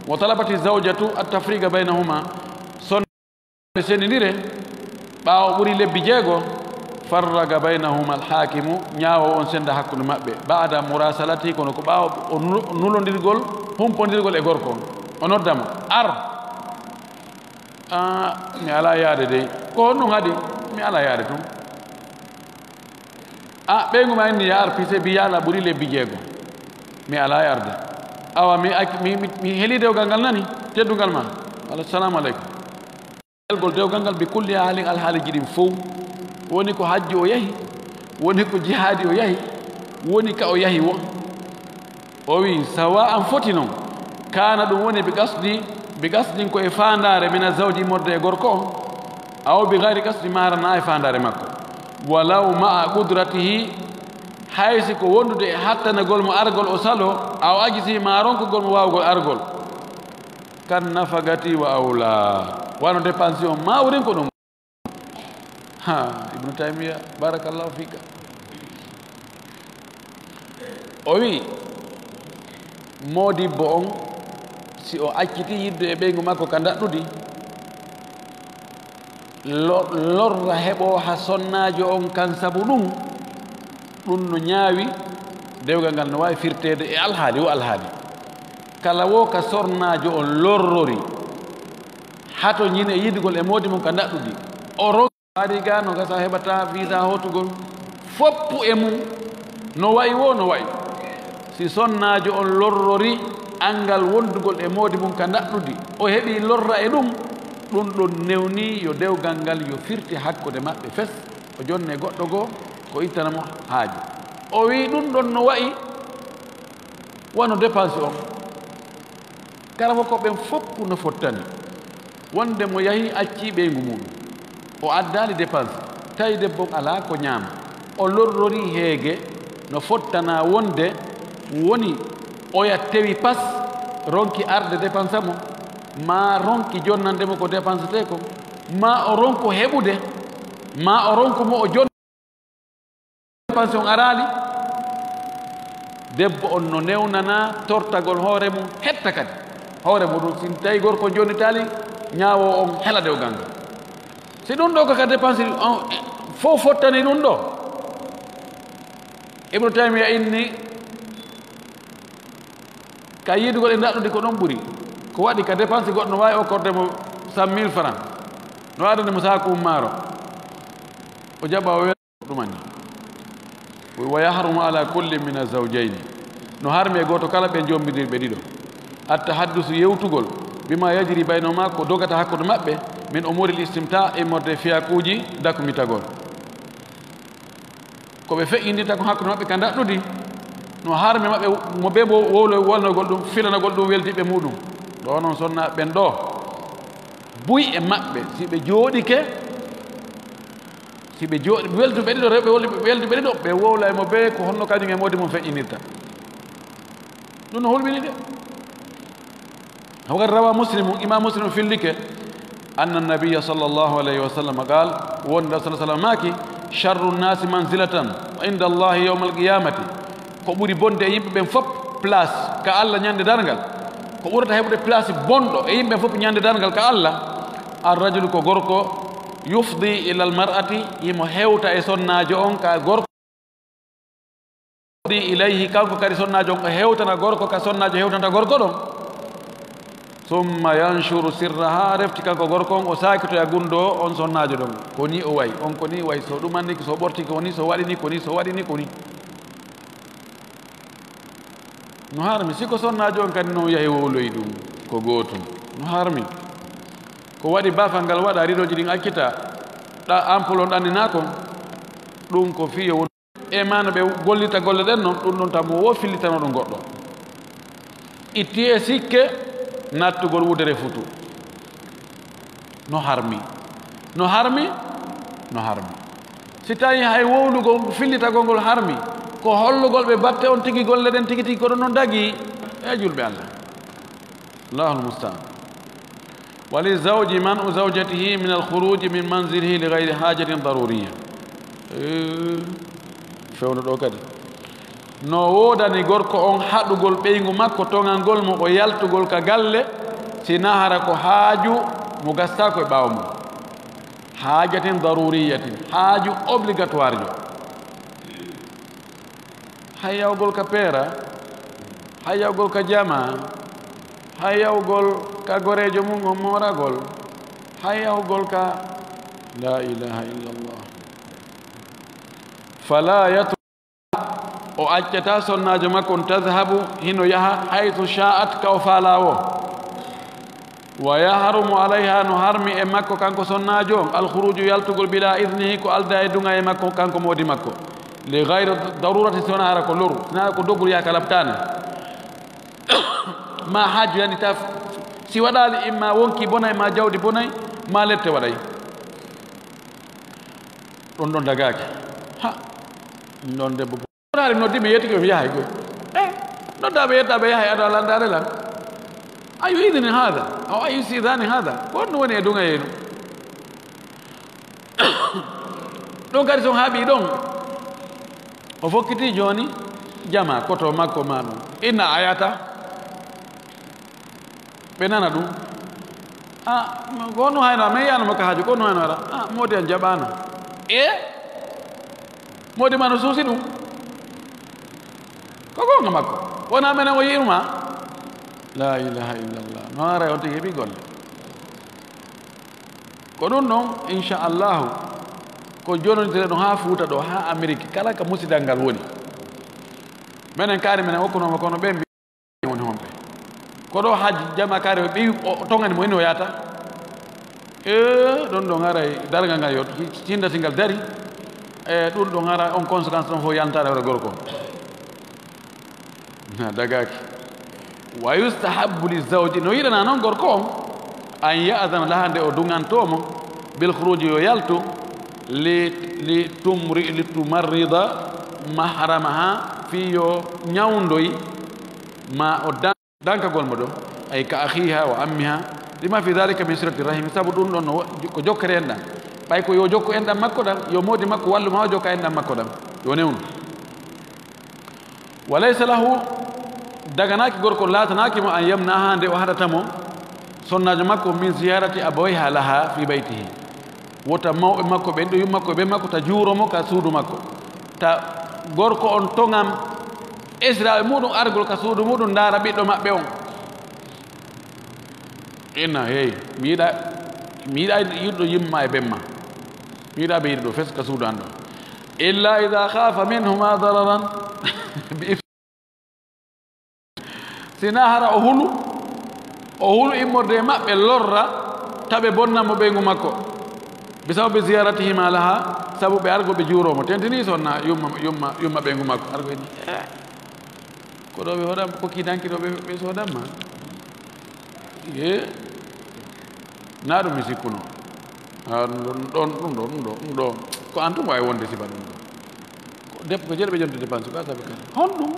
Wa talabati zawjatu at-tafriqa baynahuma. Son ɓe sendindire, ɓaawo ɓuri lebbi jeego, farraga baynahuma al-hakimu, ñaawo on senda hakkunde maɓɓe, ba'da murasalati, kono ko ɓaawo o nulo-, nulondirgol, humpondirgol e gorko on. O nodda mo, "Ar." "Ah, mi alaa yaade dey." "Ko honɗum haɗi?" "Mi alaa yaade tun." "Ah, ɓeyngu ma inni ya ar pise bi yaala ɓuri lebbi jeego. Mi alaa yarde. Awa mi ac-, mi, mi, mi heli dewgal ngal nani, teddungal ma." "Wala salamu aleykum." Elgol dewgal ngal bi kulli haalin alhaaliji ɗin fow. Woni ko hajju o yahi, woni ko jihaadi o yahi, woni ka o yahi won. O wi, "Sawa an foti non, kaana ɗum woni bi qasdi, bi qasdin ko e faandaare mina zawji immorde e gorko on, aw bi gayri qasdi maara na e faandaare makko. Walaw ma'a qudratihi, hay si ko wondude e hattanagol mo argol o salo, aw ajisi ma ronkugol mo waawugol argol. Kan nafagati wa awla." Wano dépense on ma wurin ko ɗum. Ha, Ibnu Taymiya, barakallahu fika. O wi, moodibbo on, si o acciti yidde e ɓeyngu makko ka ndaɗɗudi, lo-, lorra heɓo ha sonnaajo on kan sabu ɗum, ɗum no ñaawi, dewgal ngal no waawi firteede e alhaali, o alhaali. Kala wo ka sonnaajo on lorrori, hato ñine yidugol e moodi mum ka ndaɗɗudi, o ron-, ari ga no gasa heɓata visa hotugol, foppu e mum, no wayi wo no wayi. Si sonnaajo on lorrori anngal wondugol e moodi mum ka ndaɗɗudi, o heɓi lorra e ɗum, ɗum ɗon newni yo dewgal ngal yo firti hakkunde maɓɓe fes, o jonne goɗɗo goo, ko ittana mo haaju. O wi ɗum ɗon no wayi wano dépense on. Kala ko ɓen foppu no fottani. Wonde mo yahi acci ɓeyngu mum, o addaali dépense, tawi debbo on alaa ko ñaama. O lorrori heege no fottana wonde woni oya tewi pas, ronki arde dépense mo, ma ronki jonnande mo ko dépensete ko, ma o ronku heɓude, ma o ronku mo o jon-, dépense on araali. Debbo on no newnana tortagol hoore mum, hetta kadi hoore mum ɗum. Sin tawi gorko jonnitaali, ñaawo on hela dewgal ngal. Si ɗum ɗo ko ka dépense on fof fottani ɗum ɗo, Ibnu Taymiya inni, ka yiidugol e ndaɗɗudi ko ɗon ɓuri. Ko waɗi ka dépense goɗɗo no waawi okkorde mo cent mille francs. No addani mo saaku maaro. O jaɓa o wel-, ɗumani. Wa yahrumu ala kulli min azawjayni. No harmi e gooto kala ɓe jombindirɓe ɗiɗo. Attahaddusu yewtugol. Bima yajri baynahuma ko dogata hakkunde maɓɓe. Min umuril istimta immorde fiyakuuji dakumitagol. Ko ɓe feƴƴindirta ko hakkunde maɓɓe ka ndaɗɗudi, no harmi maɓɓe mo ɓe mbo wowlo wolnogol ɗum, filanogol ɗum weldiɓe muɗum. Ɗo noon sonnaaɓe ɓen ɗo, buy e maɓɓe, si ɓe jooɗike, si ɓe jooɗi, welduɓe ɗiɗo, rewɓe welduɓe, welduɓe ɗiɗo, ɓe wowla e mo ɓe ko honno kañum e moodi mum feƴƴinirta. Ɗum no hulɓini de. وقد روى مسلم, Imam Muslim fillike, أن النبي صلى الله عليه وسلم قال, wonde Rasul صلى الله عليه وسلم maaki, شر الناس منزلة عند الله يوم القيامة. Ko ɓuri bonde e yimɓe ɓen fof place ka Allah ñande darngal. Ko ɓurata heɓude place bonɗo e yimɓe fof ñande darngal ka Allah. الرجل ko gorko, يفضي إلى المرأة, himo hewta e sonnaajo on ka gorko. Di ilayhi, kanko kadi sonnaajo on o hewtana gorko ka sonnaajo hewtanta gorko ɗon. Summa yanshuru sirraha, refti kanko gorko on o saakitoya gunndoo on sonnaajo ɗon. Ko ni o wayi, on ko ni wayi, so ɗum anniki, so ɓortiki, ko ni, so waɗi ni, ko ni, so waɗi ni, ko ni. No harmi, si ko sonnaajo on kadi non yahi wowloyi ɗum, ko gootum. No harmi. Ko waɗi baafal ngal waɗa, ridoji ɗin accita, ɗa ampoule on ɗannina kon, ɗum ko fii yo won e ma no ɓe gollita golle ɗen non, ɗum ɗon tan mo wo fillitano ɗum goɗɗo. Itti e sikke nattugol wudere futu. No harmi. No harmi. No harmi. Si tawi hay wowlugol fillitagol ngol harmi, ko hollugol ɓe batte on tigi golle ɗen tigi tigi ko ɗon non dagi. E julɓe Allah. Allahul musta'an. Wali zawji man u zawjatihi min al khuruji min manzilihi li ghayri hajatin daruriya. Eh, fewndo ɗo kadi. No woodani gorko on haɗugol ɓeyngu makko toŋangol mo o yaltugol ka galle, si nahara ko haaju mo gastaako e ɓaawo mum. Haajatin daruriyatin, haaju obligatoire jo. Hay yahugol ka peera, hay yahugol ka jama, hay yahugol ka goreejo mum on mooragol, hay yahugol ka, la ilaha illallah. Fala yatru-, o accata sonnaajo makko on, tadhabu, hino yaha, haythu sha'at, ka o faalaa wo. Wa yahrumu alayha, no harmi e makko kanko sonnaajo on, al khuruju, yaltugol, bila idnihi, ko aldaa e duŋayee makko kanko moodi makko. Li ghayri darurati, si wonaa hara ko loru, si wonaa ko dogol yaha ka labtaani. Ma haaju yani ta, si waɗaali imma wonki bonay, ma jawdi bonay, ma lette waɗay. Ɗon ɗon dagaaki. Ha, ɗon debbo. Ɓuraade noddi mi yettike mi yahay koy. Eh, noddaa ɓe yettaa ɓe yahay ado a landaade lan. Ayu idini haada? Aw ayu sidani haada? Ko honɗum woni e duŋayee ɗum? Ɗum kadi so on haaɓii ɗon, o fokkitii jooni jama koto makko ma ɗum. Inna ayata. Ɓe nana ɗum. A, ko honɗum hayno a, min yiyaano mo ka haaju, ko honɗum hayno ara? A, moodi an jaɓaano. E? Moodi ma no suusi ɗum. Ko goonga makko. Wona menen o yi'iruma. La ilaha illallah. No haray on tigi heɓi golle. Ko ɗum ɗon, inchallahu, ko jonondiree ɗum haa Fuuta ɗo, haa Ameriki, kala ka musidal ngal woni. Menen kaari menen okkunooma kono ɓen mbi-, woni homɓe. Ko ɗo haji jama kaari o ɓeyi o, o toŋani mo ino yata. E, ɗum ɗon haray darngal ngal yo tinndati ngal dari. E, ɗum ɗon hara on conséquence ɗon fof yantaade hoore gorko. Na dagaaki. Wa yustahabbu li zawji, no yiɗana noon gorko on, an ya'zana laha, nde o duŋantoo mo, bil khuruji, yo yaltu, li, li tumri, li tumarrida mahramaha, fii yo ñawndoy ma o dan-, dankagol mo ɗo, ay ka akhiha wa ammiha, lima fi dhalika min silati rahimi, sabu ɗum ɗon no wo-, ko jokkere enɗam. Ɓay ko yo jokku enɗam makko ɗam, yo moodi makko wallu ma o jokka enɗam makko ɗam, yo newnu. Wa laysa lahu, daganaaki gorko, laatanaaki mo, an yamna'aha, nde o haɗata mo, sonnaajo makko, min ziyarati abawayha laha fi baytihi. Wota mawɓe makko ɓen, ɗo yumma makko ɓe makko, ta juuro mo ka suudu makko. Ta gorko on toŋam esiraaɓe muɗum argol ka suudu muɗum ndaara ɓiɗɗo maɓɓe on. Inna, hey, mi yiɗa, mi yiɗa yiɗɗo yimma e bemma. Mi yiɗa ɓe yiɗi ɗo fes ka suudu an ɗo. Illa idha khafa minhuma dararan. Bi if-, sina hara o hulu, o hulu immorde e maɓɓe lorra, ta ɓe bonna mo ɓeyngu makko. Bi sababi ziyaratihima laha, sabu ɓe argo ɓe juuro mo. Tentini sonna yumma, yumma, yumma ɓeyngu makko. Argo ini, eh. Ko ɗo ɓe hoɗam, ko kiidanki ɗo ɓe, ɓe soodamma. Ye, na ɗum mi sikkuno. A, ɗum ɗon, ɗum ɗo, ɗum ɗo, ɗum ɗo, ɗum ɗo. Ko an tun waawi wonde sifa ɗum ɗo. Ko dep-, ko jeɗe ɓe jonde dépense, ko asabe kan. Honɗum?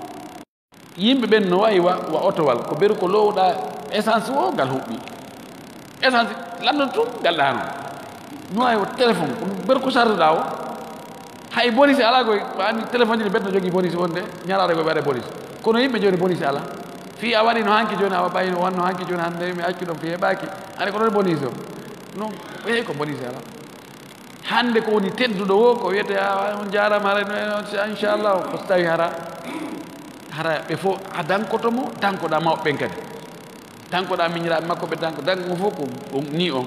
Yimɓe ɓen no wayi wa, wa otowal, ko beru ko lowɗa essence o, ngal huɓɓi. Essence lanno tun, ngal ɗaano. No wayi wa téléphone, ko beru ko sarduɗa o. Hay bonus alaa koy, ko anndi téléphone ji ɗi mbedno jogii bonus wonde, ñalaare koy ɓe waɗa bonus. Kono yimɓe jooni bonus alaa. Fii a waɗi no hanki jooni, awa ɓayi no wanno hanki jooni, hannde mi accu ɗon fii heɓaaki. Hannde ko ɗon bonus o. Non, ko yehi ko bonus alaa. Hannde ko woni tedduɗo o, ko wiyete, a, on jaaraama, hara no, inchallah, ko so tawi hara, hara ɓe fof a dankoto mo, dankoɗa mawɓe ɓen kadi. Dankoɗa miñiraaɓe makko ɓe, danko, danko mo fof ko, ko ni on.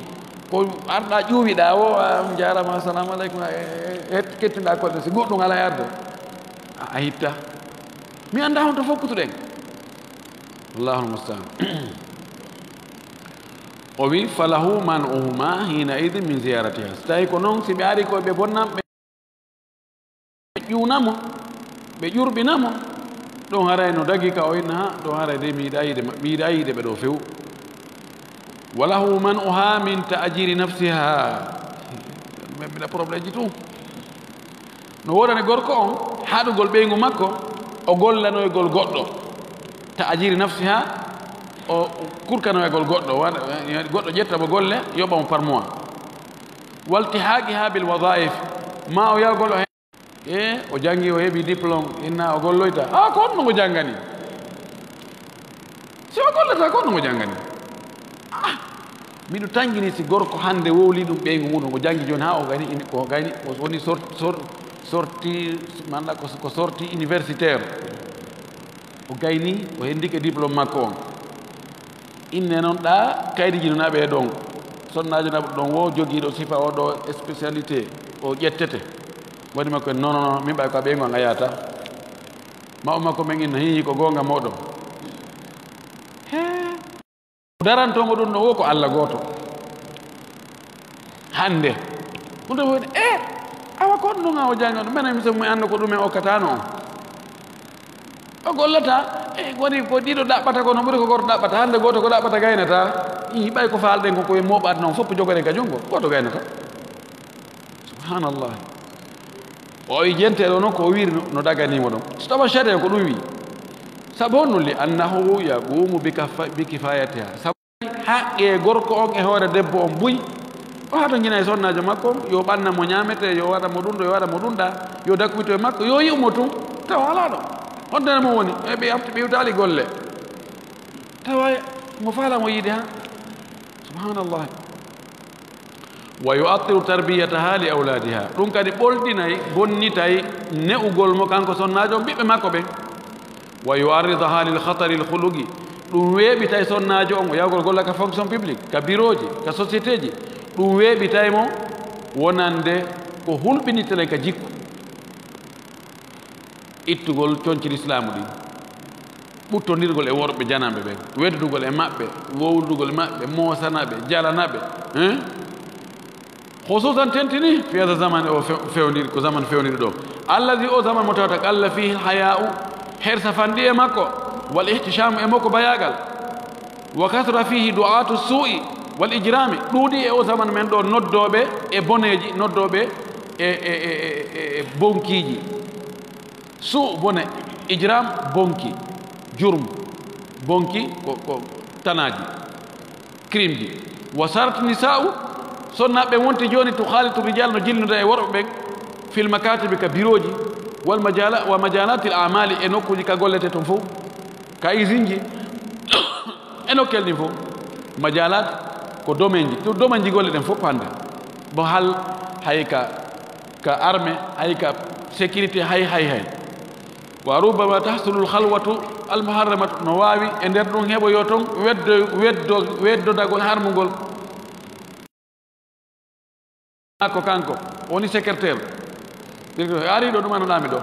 Ko arɗa ƴuwiɗa o, a, on jaaraama, assalamu aleykum, e, e, e, kettinɗa kolɗe, si goɗɗum alaa e arde, a, a hitta. Mi annda honto fof kutuɗen. Allahul musta'an. O wi, falahu man'uhuma hina idin min ziyaratiha. So tawi ko noon, si ɓe ari ko ɓe bonnam, ɓe ƴuwna mo, ɓe ƴurɓina mo, Ɗum haray no dagi ka o inna, ha, ɗum haray de mi yiɗa yiide ma-, mi yiɗa yiide ɓe ɗo few. Wa lahu man'uha min ta'jiri nafsiha. Min mbiɗa problème ji tun. No woodani gorko on haɗugol ɓeyngu makko, o gollanoygol goɗɗo. Ta'jiri nafsiha, o kurkanoygol goɗɗo, waɗa, goɗɗo ƴetta mo golle, yoɓa mo par mois. Waltihaqiha bil wadhaif, ma o yahgol o he-, e, o jangi, o heɓi diplôme, inna o golloyta. Ah, ko honno mo jangani? Si o gollata, ko honno mo jangani? Ah, miɗo tangini si gorko hande wowli ɗum ɓeyngu muɗum, o jangi joni ha o gayni, o gayni, o woni sor-, sor-, sorti, manda ko, ko sorti universitaire. O gayni, o hendike diplôme makko on. Inne noon ɗa kaydi jino naɓe ɗon. Sonnaajo naɓuɗo ɗon wo jogiiɗo sifa o ɗo spécialité o ƴettete. Woni makko en, non, non, non, min ɓay ko a ɓeyngu an a yahata. Maɓɓe makko men inna hiñi ko goonga moɗon. He. Darantomo ɗum no wo ko Alla gooto. Hande. Ɗum ɗo woni, eh, awa ko ɗum ɗum a o jannga ɗum. Menen mi so mi annda ko ɗumen okkatano on. O gollata, eh, woni ko ɗiɗo ɗaɓɓata kono ɓuri ko goto ɗaɓɓata. Hande goto ko ɗaɓɓata gaynata. Ii, ɓay ko faalɗen ko koye moɓat noon, fof jogoɗen ka junngo, goto gaynata. Subhanallah. O wi jenteɗo noon ko o wiiri no, no daganimo ɗon. So tawa sharia ko ɗum wi. Sabu honno? Li annahu yaqumu bi kafa-, bi kifayatiha. Sabu haqqe gorko on e hoore debbo on buy. O hato jina e sonnaajo makko on, yo ɓanna mo ñaamete, yo waɗa mo ɗum ɗo, yo waɗa mo ɗum ɗa, yo dakkubito e makko, yo yi'u mo tun, tawa alaa ɗo. Honto mo woni? E ɓe yamti, ɓe iwtaali golle. Tawa mo faala mo yiide ha. Subhanallah. Wa yu'attiru tarbiyataha li awladiha. Ɗum kadi ɓolɗinay, bonnitay ne'ugol mo kanko sonnaajo on ɓiɓɓe makko ɓen. Wa yu'arridaha lil khatari al khuluqi. Ɗum weeɓitay sonnaajo on o yahgol golla ka fonction publique, ka birooji, ka société ji. Ɗum weeɓitay mo wonande ko hulɓinirtenen ka jikku. Ittugol conci lislaamu ɗin, ɓuttondirgol e worɓe jananɓe ɓen, weddugol e maɓɓe, wowludugol e maɓɓe, moosana ɓe, jalana ɓe, hein? Khususan tentini fi hada zaman o fe-, fewndiri, ko zaman fewndiri ɗo. Allazi o zaman mo tawata qalla fihi haya'u, hersa fanɗi e makko, wal ihtishamu e makko bayagal. Wa kasura fihi du'atu su'i wal ijrami, ɗuuɗi e o zaman men ɗo noddooɓe e boneeji, noddooɓe e, e, e, e, e bonkiiji. Su bone, ijram bonki, jurm bonki ko, ko tanaaji, crime ji. Wa sarat nisa'u, sonnaaɓe wonti jooni tu khalitu rijal no jilnuda e worɓe ɓen, fil makatibi ka birooji, wal majala, wa majalatil amali e nokkuuji ka gollete ton fof, ka usine ji, e nokkel ɗin fof. Majalat ko domaine ji, to domaine ji golle ɗen fof hannde. Bon hal hay ka, ka armée, hay ka sécurité, hay, hay, hay. Wa rubbama tahsulul khalwatu al muharramatu, no waawi e nder ɗum heɓoyo ton weddo, weddo, weddodagol harmugol. Ko kanko woni secrétaire. Directeur, ari ɗo ɗum annoɗami ɗo.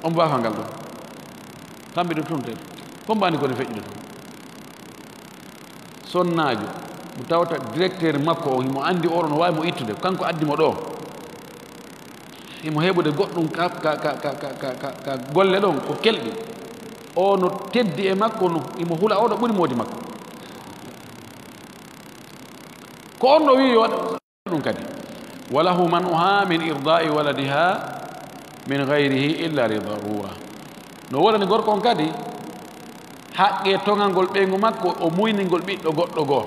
On mbaafa ngal ɗo. Kamɓe ɗo tun ten. Ko mbani ko ne feƴƴude ton. Sonnaajo, mo tawata directeur makko o, himo anndi oɗo no waawi mo ittude. Kanko addi mo ɗo. Himo heɓude goɗɗum ka, ka, ka golle ɗon, ko kelɗi. O no teddi e makko, no, himo hula oɗo ɓuri moodi makko. Ko on ɗo wi'i yo waɗa ɗum kadi. Wa lahu man'uha min irda'i waladiha min ghayrihi illa li darura. No woodani gorko on kadi haqqe toŋangol ɓeyngu makko, o muyningol ɓiɗɗo goɗɗo goo,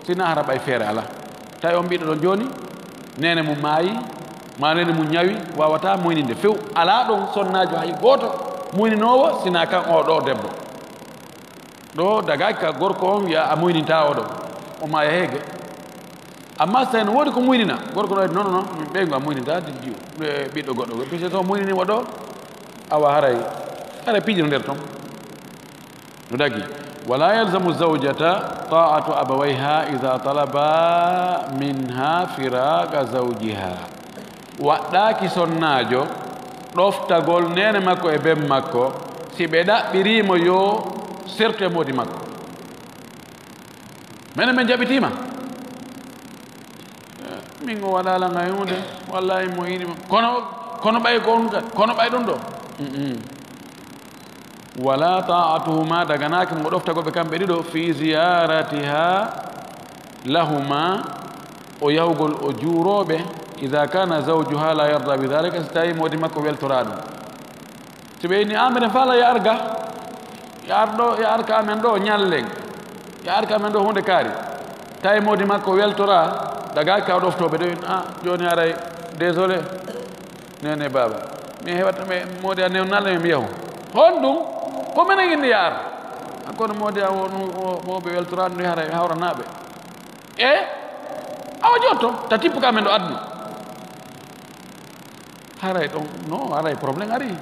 sina hara ɓay feere alaa. Tawi on ɓiɗɗo ɗon jooni, neene mum maayi, maa neene mum ñawi, waawataa muyninde few. Alaa ɗon sonnaajo hay gooto muyninoowo, sina kan oo ɗoo debbo. Ɗo dagaaki ka gorko on wi'a a muynintaa oo ɗoo, o maaya heege. Amma so tawi no woodi ko muynina, gorko ɗo non, non, min ɓeyngu a muynintaa, di-, di-, ɓiɗɗo goɗɗo goo. Puisque so o muynini mo ɗo, awa haray, haray piiji no nder ton. No dagi. Wala yalzamu zawjata ta'atu abawayha idha talaba minha firaqa zawjiha. Waɗɗaaki sonnaajo ɗoftagol neene makko e ben makko, si ɓe ɗaɓɓiriimo yo sertu e moodi makko. Menen men jaɓitiima. Eh, min o waɗaala ngay huunde, wallahi mo yiɗi ma. Kono, kono ɓay ko on ka, kono ɓay ɗum ɗo. Mm-mm. Wala ta'atuhuma, daganaaki mo ɗoftagol ɓe kamɓe ɗiɗo, fi ziyaratiha lahuma, o yahugol o juurooɓe, ida kana zawjuha la yarda bi dhalika, si tawi moodi makko weltoraa ɗum. Si ɓe inni, "Ah, mbeɗen faala yo ar ga, yo ar ɗo, yo ar ka amen ɗo ñallen, yo ar ka amen ɗo huunde kaari." Tawi moodi makko weltoraa, dagaaki ka o ɗoftoo ɓe ɗo, "Ah, jooni haray, désolé, nene baaba. Mi heɓata, mi, moodi a newnal mi yahu." Honɗum? Ko minen inni yo ar. Kono moodi a wonu, o, o ɓe weltoraa ɗum, haray mi hawranaa ɓe. E awa jotto, ta tippu ka amen ɗo aduna. Haray ɗon, no, haray problème ari.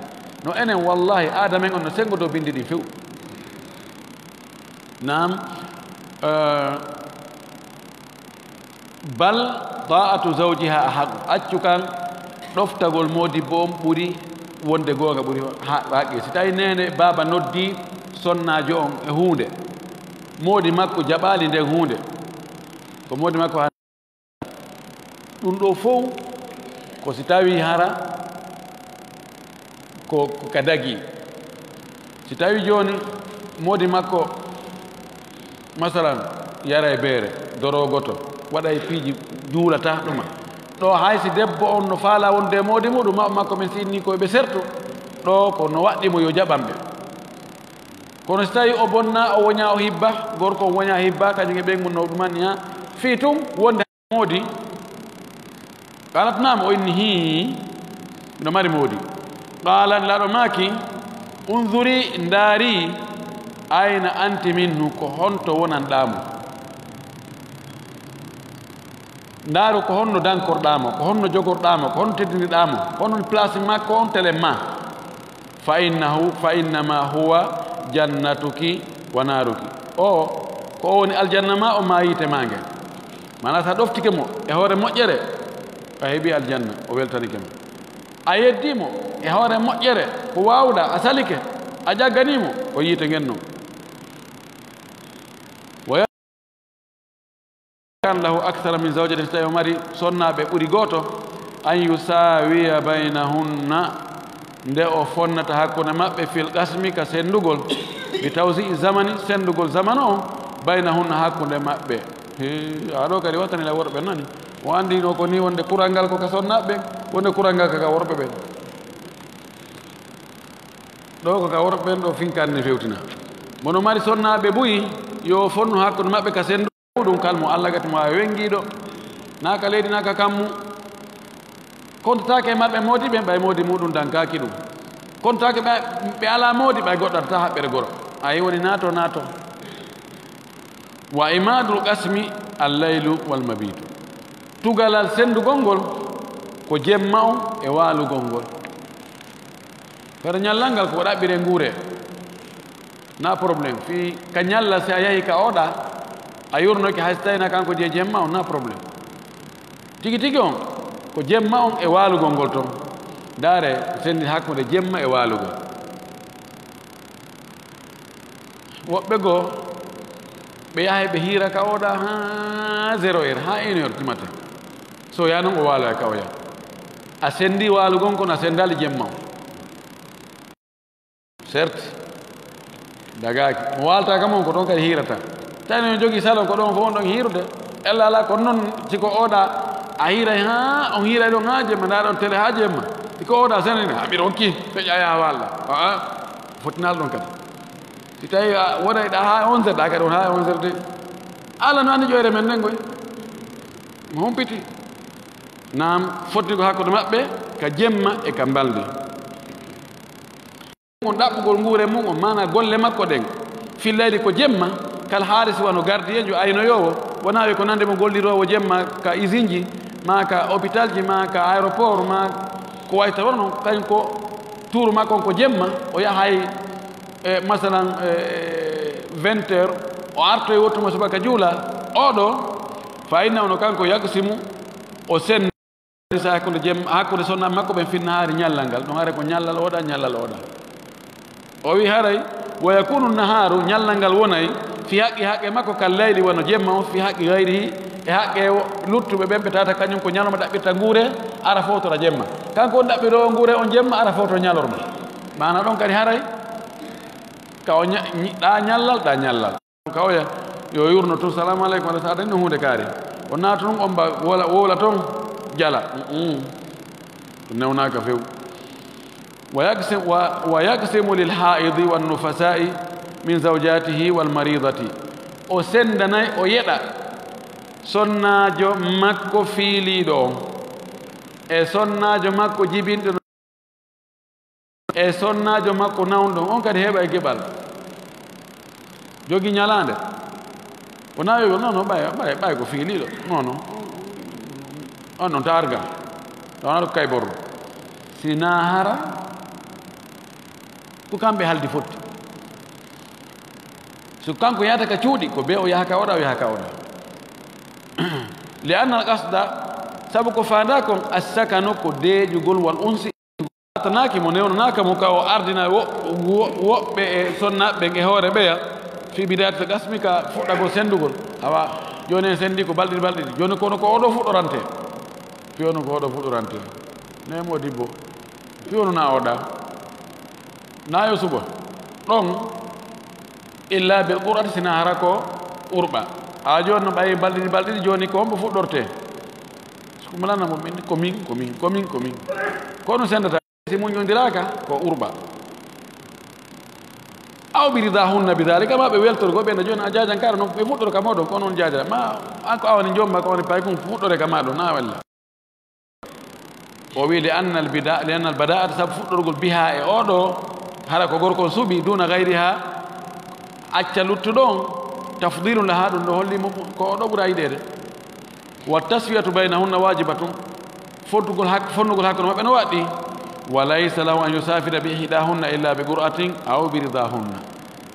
No enen, wallahi, aadamen on no senngodoo binndi ɗin few. Naam, eh, bal ta'atu zawjiha ahaq. Accu kan, ɗoftagol moodibbo on ɓuri wonde goonga, ɓuri ha-, haqqe. Si tawi neene, baaba noddi sonnaajo on e huunde, moodi makko jaɓaali nden huunde, ko moodi makko ɗum ɗo fow ko si tawi hara ko, ko ka dagi. Si tawi jooni moodi makko, masalan, yara e beere, doro goto, waɗa e piiji juulata ɗuma. Ɗo hay si debbo on no faala wonde e moodi muɗum, maɓɓe makko ɓen si inni ko ɓe serto, ɗo ko no waɗɗi mo yo jaɓan ɓe. Kono si tawi o bonna, o woña, o hibba, gorko on woña hibba, kañum e ɓen mun no ɗumanni ha, fii tun wonde moodi? Qalat, "Naam," o inni, "Hii, miɗo mari moodi." Qalat, Laaɗo maaki, "Unzuri, ndaari, ayna anti minhu, ko honto wonanɗaa mo? Ndaaru ko honno dankorɗaa mo, ko honno jogorɗaa mo, ko honno teddinirɗaa mo, ko honno place makko on telen ma." Fa innahu, fa innama huwa jannatuki wa naaruki. O, ko o woni aljanna ma, o ma yiite ma ngen. Maanaa, so a ɗoftike mo e hoore moƴƴere, a heɓi aljanna, o weltanike ma. A yeddi mo e hoore moƴƴere, ko waawuɗaa, a salike, a ƴagganii mo, ko yiite ngen non. Kan lahu akthara min zawjatin, so tawi o mari sonnaaɓe ɓuri gooto, an yusawiya baynahunna, nde o fonnata hakkunde maɓɓe, fil qasmi, ka senndugol, bi tawzi'i zamani, senndugol zamanu on, baynahunna, hakkunde maɓɓe. He, haa ɗo kadi wattani la worɓe nani. O anndino ko ni wonde kural ngal ko ka sonnaaɓe, wonde kural ngal ka, ka worɓe ɓen. Ɗo ko ka worɓe ɓen ɗo finkan ni fewtina. Mono mari sonnaaɓe buy, yo fonnu hakkunde maɓɓe ka senndu muɗum kala mo Allah gati mo a wengiiɗo, naa ka leydi, naa ka kammu. Kontataake e maɓɓe moodi ɓen, ɓay moodi muɗum dankaaki ɗum. Kontataake ɓe, ɓe alaa moodi, ɓay goɗɗo addataa haɓɓere goro. Ay woni naato, naato. Wa imadul qasmi al-laylu wal mabitu. Tugalal senndugol ngol ko jemma on e waalugol ngol. Kono ñallal ngal ko ɗaɓɓire nguure. Na problème. Fii ka ñalla, si a yahi ka oɗa, a yurnoke hay si tawii na kanko je jemma on, na problème. Tigi tigi on, ko jemma on e waalugol ngol ton. Ndaare, ko senndi hakkunde jemma e waalugol. Woɓɓe goo, ɓe yahay ɓe hiira ka oɗa haa zéro heure, haa une heure du matin. So yaa non o waaloya ka oya. A senndi waalugol kono a senndaali jemma on. Certes, dagaaki. Mo waalta kam on ko ɗon kadi hiirata. Tawi no jogii salon ko ɗon fof on ɗon hiirude. Ella alaa ko non si ko oɗa a hiiray haa, on hiiray ɗon haa jemma, ndaa ɗon télé haa jemma. Si ko oɗa senani, haa mbiɗa on kii, feƴƴa yaa waalla. Aa, fottinaal ɗon kadi. Si tawi a wonayɗa haa onze heures, ɗa kadi on haa onze heures de. Allah no anndi ƴoyre men nden koy. Mo humpiti. Naam, foti ko hakkunde maɓɓe ka jemma e ka mbalndi. On ɗaɓɓugol nguure mum on, maanaa golle makko ɗen, fil layli ko jemma, kal haarisi wano gardiyeejo aynoyoowo, wonaa wi ko nande mo golliroowo jemma ka isinji, maa ka hôpital ji, maa ka aéroport, maa ko wayta wano non, kañum ko tuuru makko on ko jemma, o yahay, e, masalan, e, vingt heures, o artoy wottu mo subaka juula, oɗo, fa inna ono kanko yaksimu, o sen- Sa hakkunde jem-, hakkunde sonnaaɓe makko ɓen fin nahaari ñallal ngal. Ɗum haray ko ñallal oɗa, ñallal oɗa. O wi haray, wa yakunu nahaaru, ñallal ngal wonay, fi haqqi, haqqe makko, kal layli, wano jemma on, fi haqqi gayrihi, e haqqe wo-, luttuɓe ɓen ɓe tawata kañum ko ñalorma ɗaɓɓirta nguure, ara fowtora jemma. Kanko on ɗaɓɓiroowo nguure on jemma, ara fowto ñalorma. Maana ɗon kadi haray, Ka o ña-, ñi-, ɗa ñallal, ɗa ñallal. Ka oya, yo yurno tun, "Salamu aleykum," walla so a dañi ɗum huunde kaari. O naata ɗum, on mba wowla, wowla toon, jala. Mm-mm. Ɗum newnaaka few. Wa yaqsim-, wa, wa yaqsimu lil haa'idi wan nufasaa'i min zawjaatihi wal mariidati. O senndanay, o yeɗa sonnaajo makko fiiliiɗo on, e sonnaajo makko jibinɗo, e sonnaajo makko nawndo on, on kadi heɓa e geɓal. Jogi ñalaande. O nawi, non, non, ɓay, ɓay, ɓay ko fiiliiɗo. Non, non. On non taarga. Tawana ko kay borro. Sina hara ko kamɓe haldi fotti. So kanko yahata ka cuuɗi, ko be o yaha ka oɗa, o yaha ka oɗa. Li anna al qasda, sabu ko faanda kon, assakanu ko deeƴugol, wal unsi, tanaaki mo, newnanaaka mo ka o ardina wo-, wo-, woɓɓe e sonnaaɓe ɓen e hoore ɓeya, fi bidayatil qasmi, ka fuɗɗagol senndugol. Awa, jooni en senndi ko balɗe ɗiɗi, balɗe ɗiɗi. Jooni kono ko oɗo fuɗɗorante. Fiyonu ko oɗo fuɗɗorante. Ne mo dibbo. Fiyonu na oɗa. Na yo suɓo. Ɗon, illa bil qur'ati, sina hara ko urɓa. A jooni no ɓayi balɗe ɗiɗi, balɗe ɗiɗi, jooni ko hombo fuɗɗorte? Ko malana mo min, ko min, ko min, ko min, ko min. Ko ɗum senndata. Si muññondiraaka, ko urɓa. Aw bi ridahunna bi dhalika, ma ɓe weltorgo ɓe, nda jooni a jaajan kara noon, ɓe fuɗɗoro ka moɗon, ko noon jaajata. Ma an ko a woni joom ma, ko woni paykun, fuɗɗore ka maɗon, na walla. O wi, li anna al bida-, li anna al bada'ata, sabu fuɗɗorgol biha e oɗo, hara ko gorko on suɓi, duna gayriha, acca luttuɗo on, tafdilun laha, ɗum ɗo holli mo ko oɗo ɓura yiɗeede. Wa taswiyatu baynahunna wajibatun. Fottugol hak-, fonnugol hakkunde maɓɓe no waɗɗi. Wa laysa lahu an yusafira bi ihdahunna illa bi qur'atin aw bi ridahunna.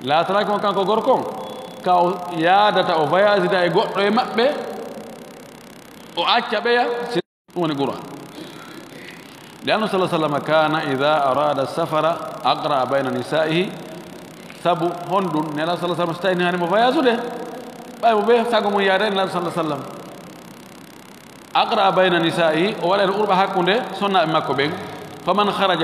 Laatanaaki mo kanko gorko on, ka o yaadata, o voyagida e goɗɗo e maɓɓe, o acca ɓeya, si ɗum woni qur'a. Li annahu sallallahu alaihi wasallam kana idha arada safara aqra bayna nisaihi. Sabu honɗum? Nela sallallahu alaihi wasallam, so tawi ni hani mo voyage ude, ɓay mo ɓe sago mum yaade, Nela sallallahu alaihi wasallam aqra bayna nisaihi, o waɗani urɓa hakkunde sonnaaɓe makko ɓen. Faman kharaja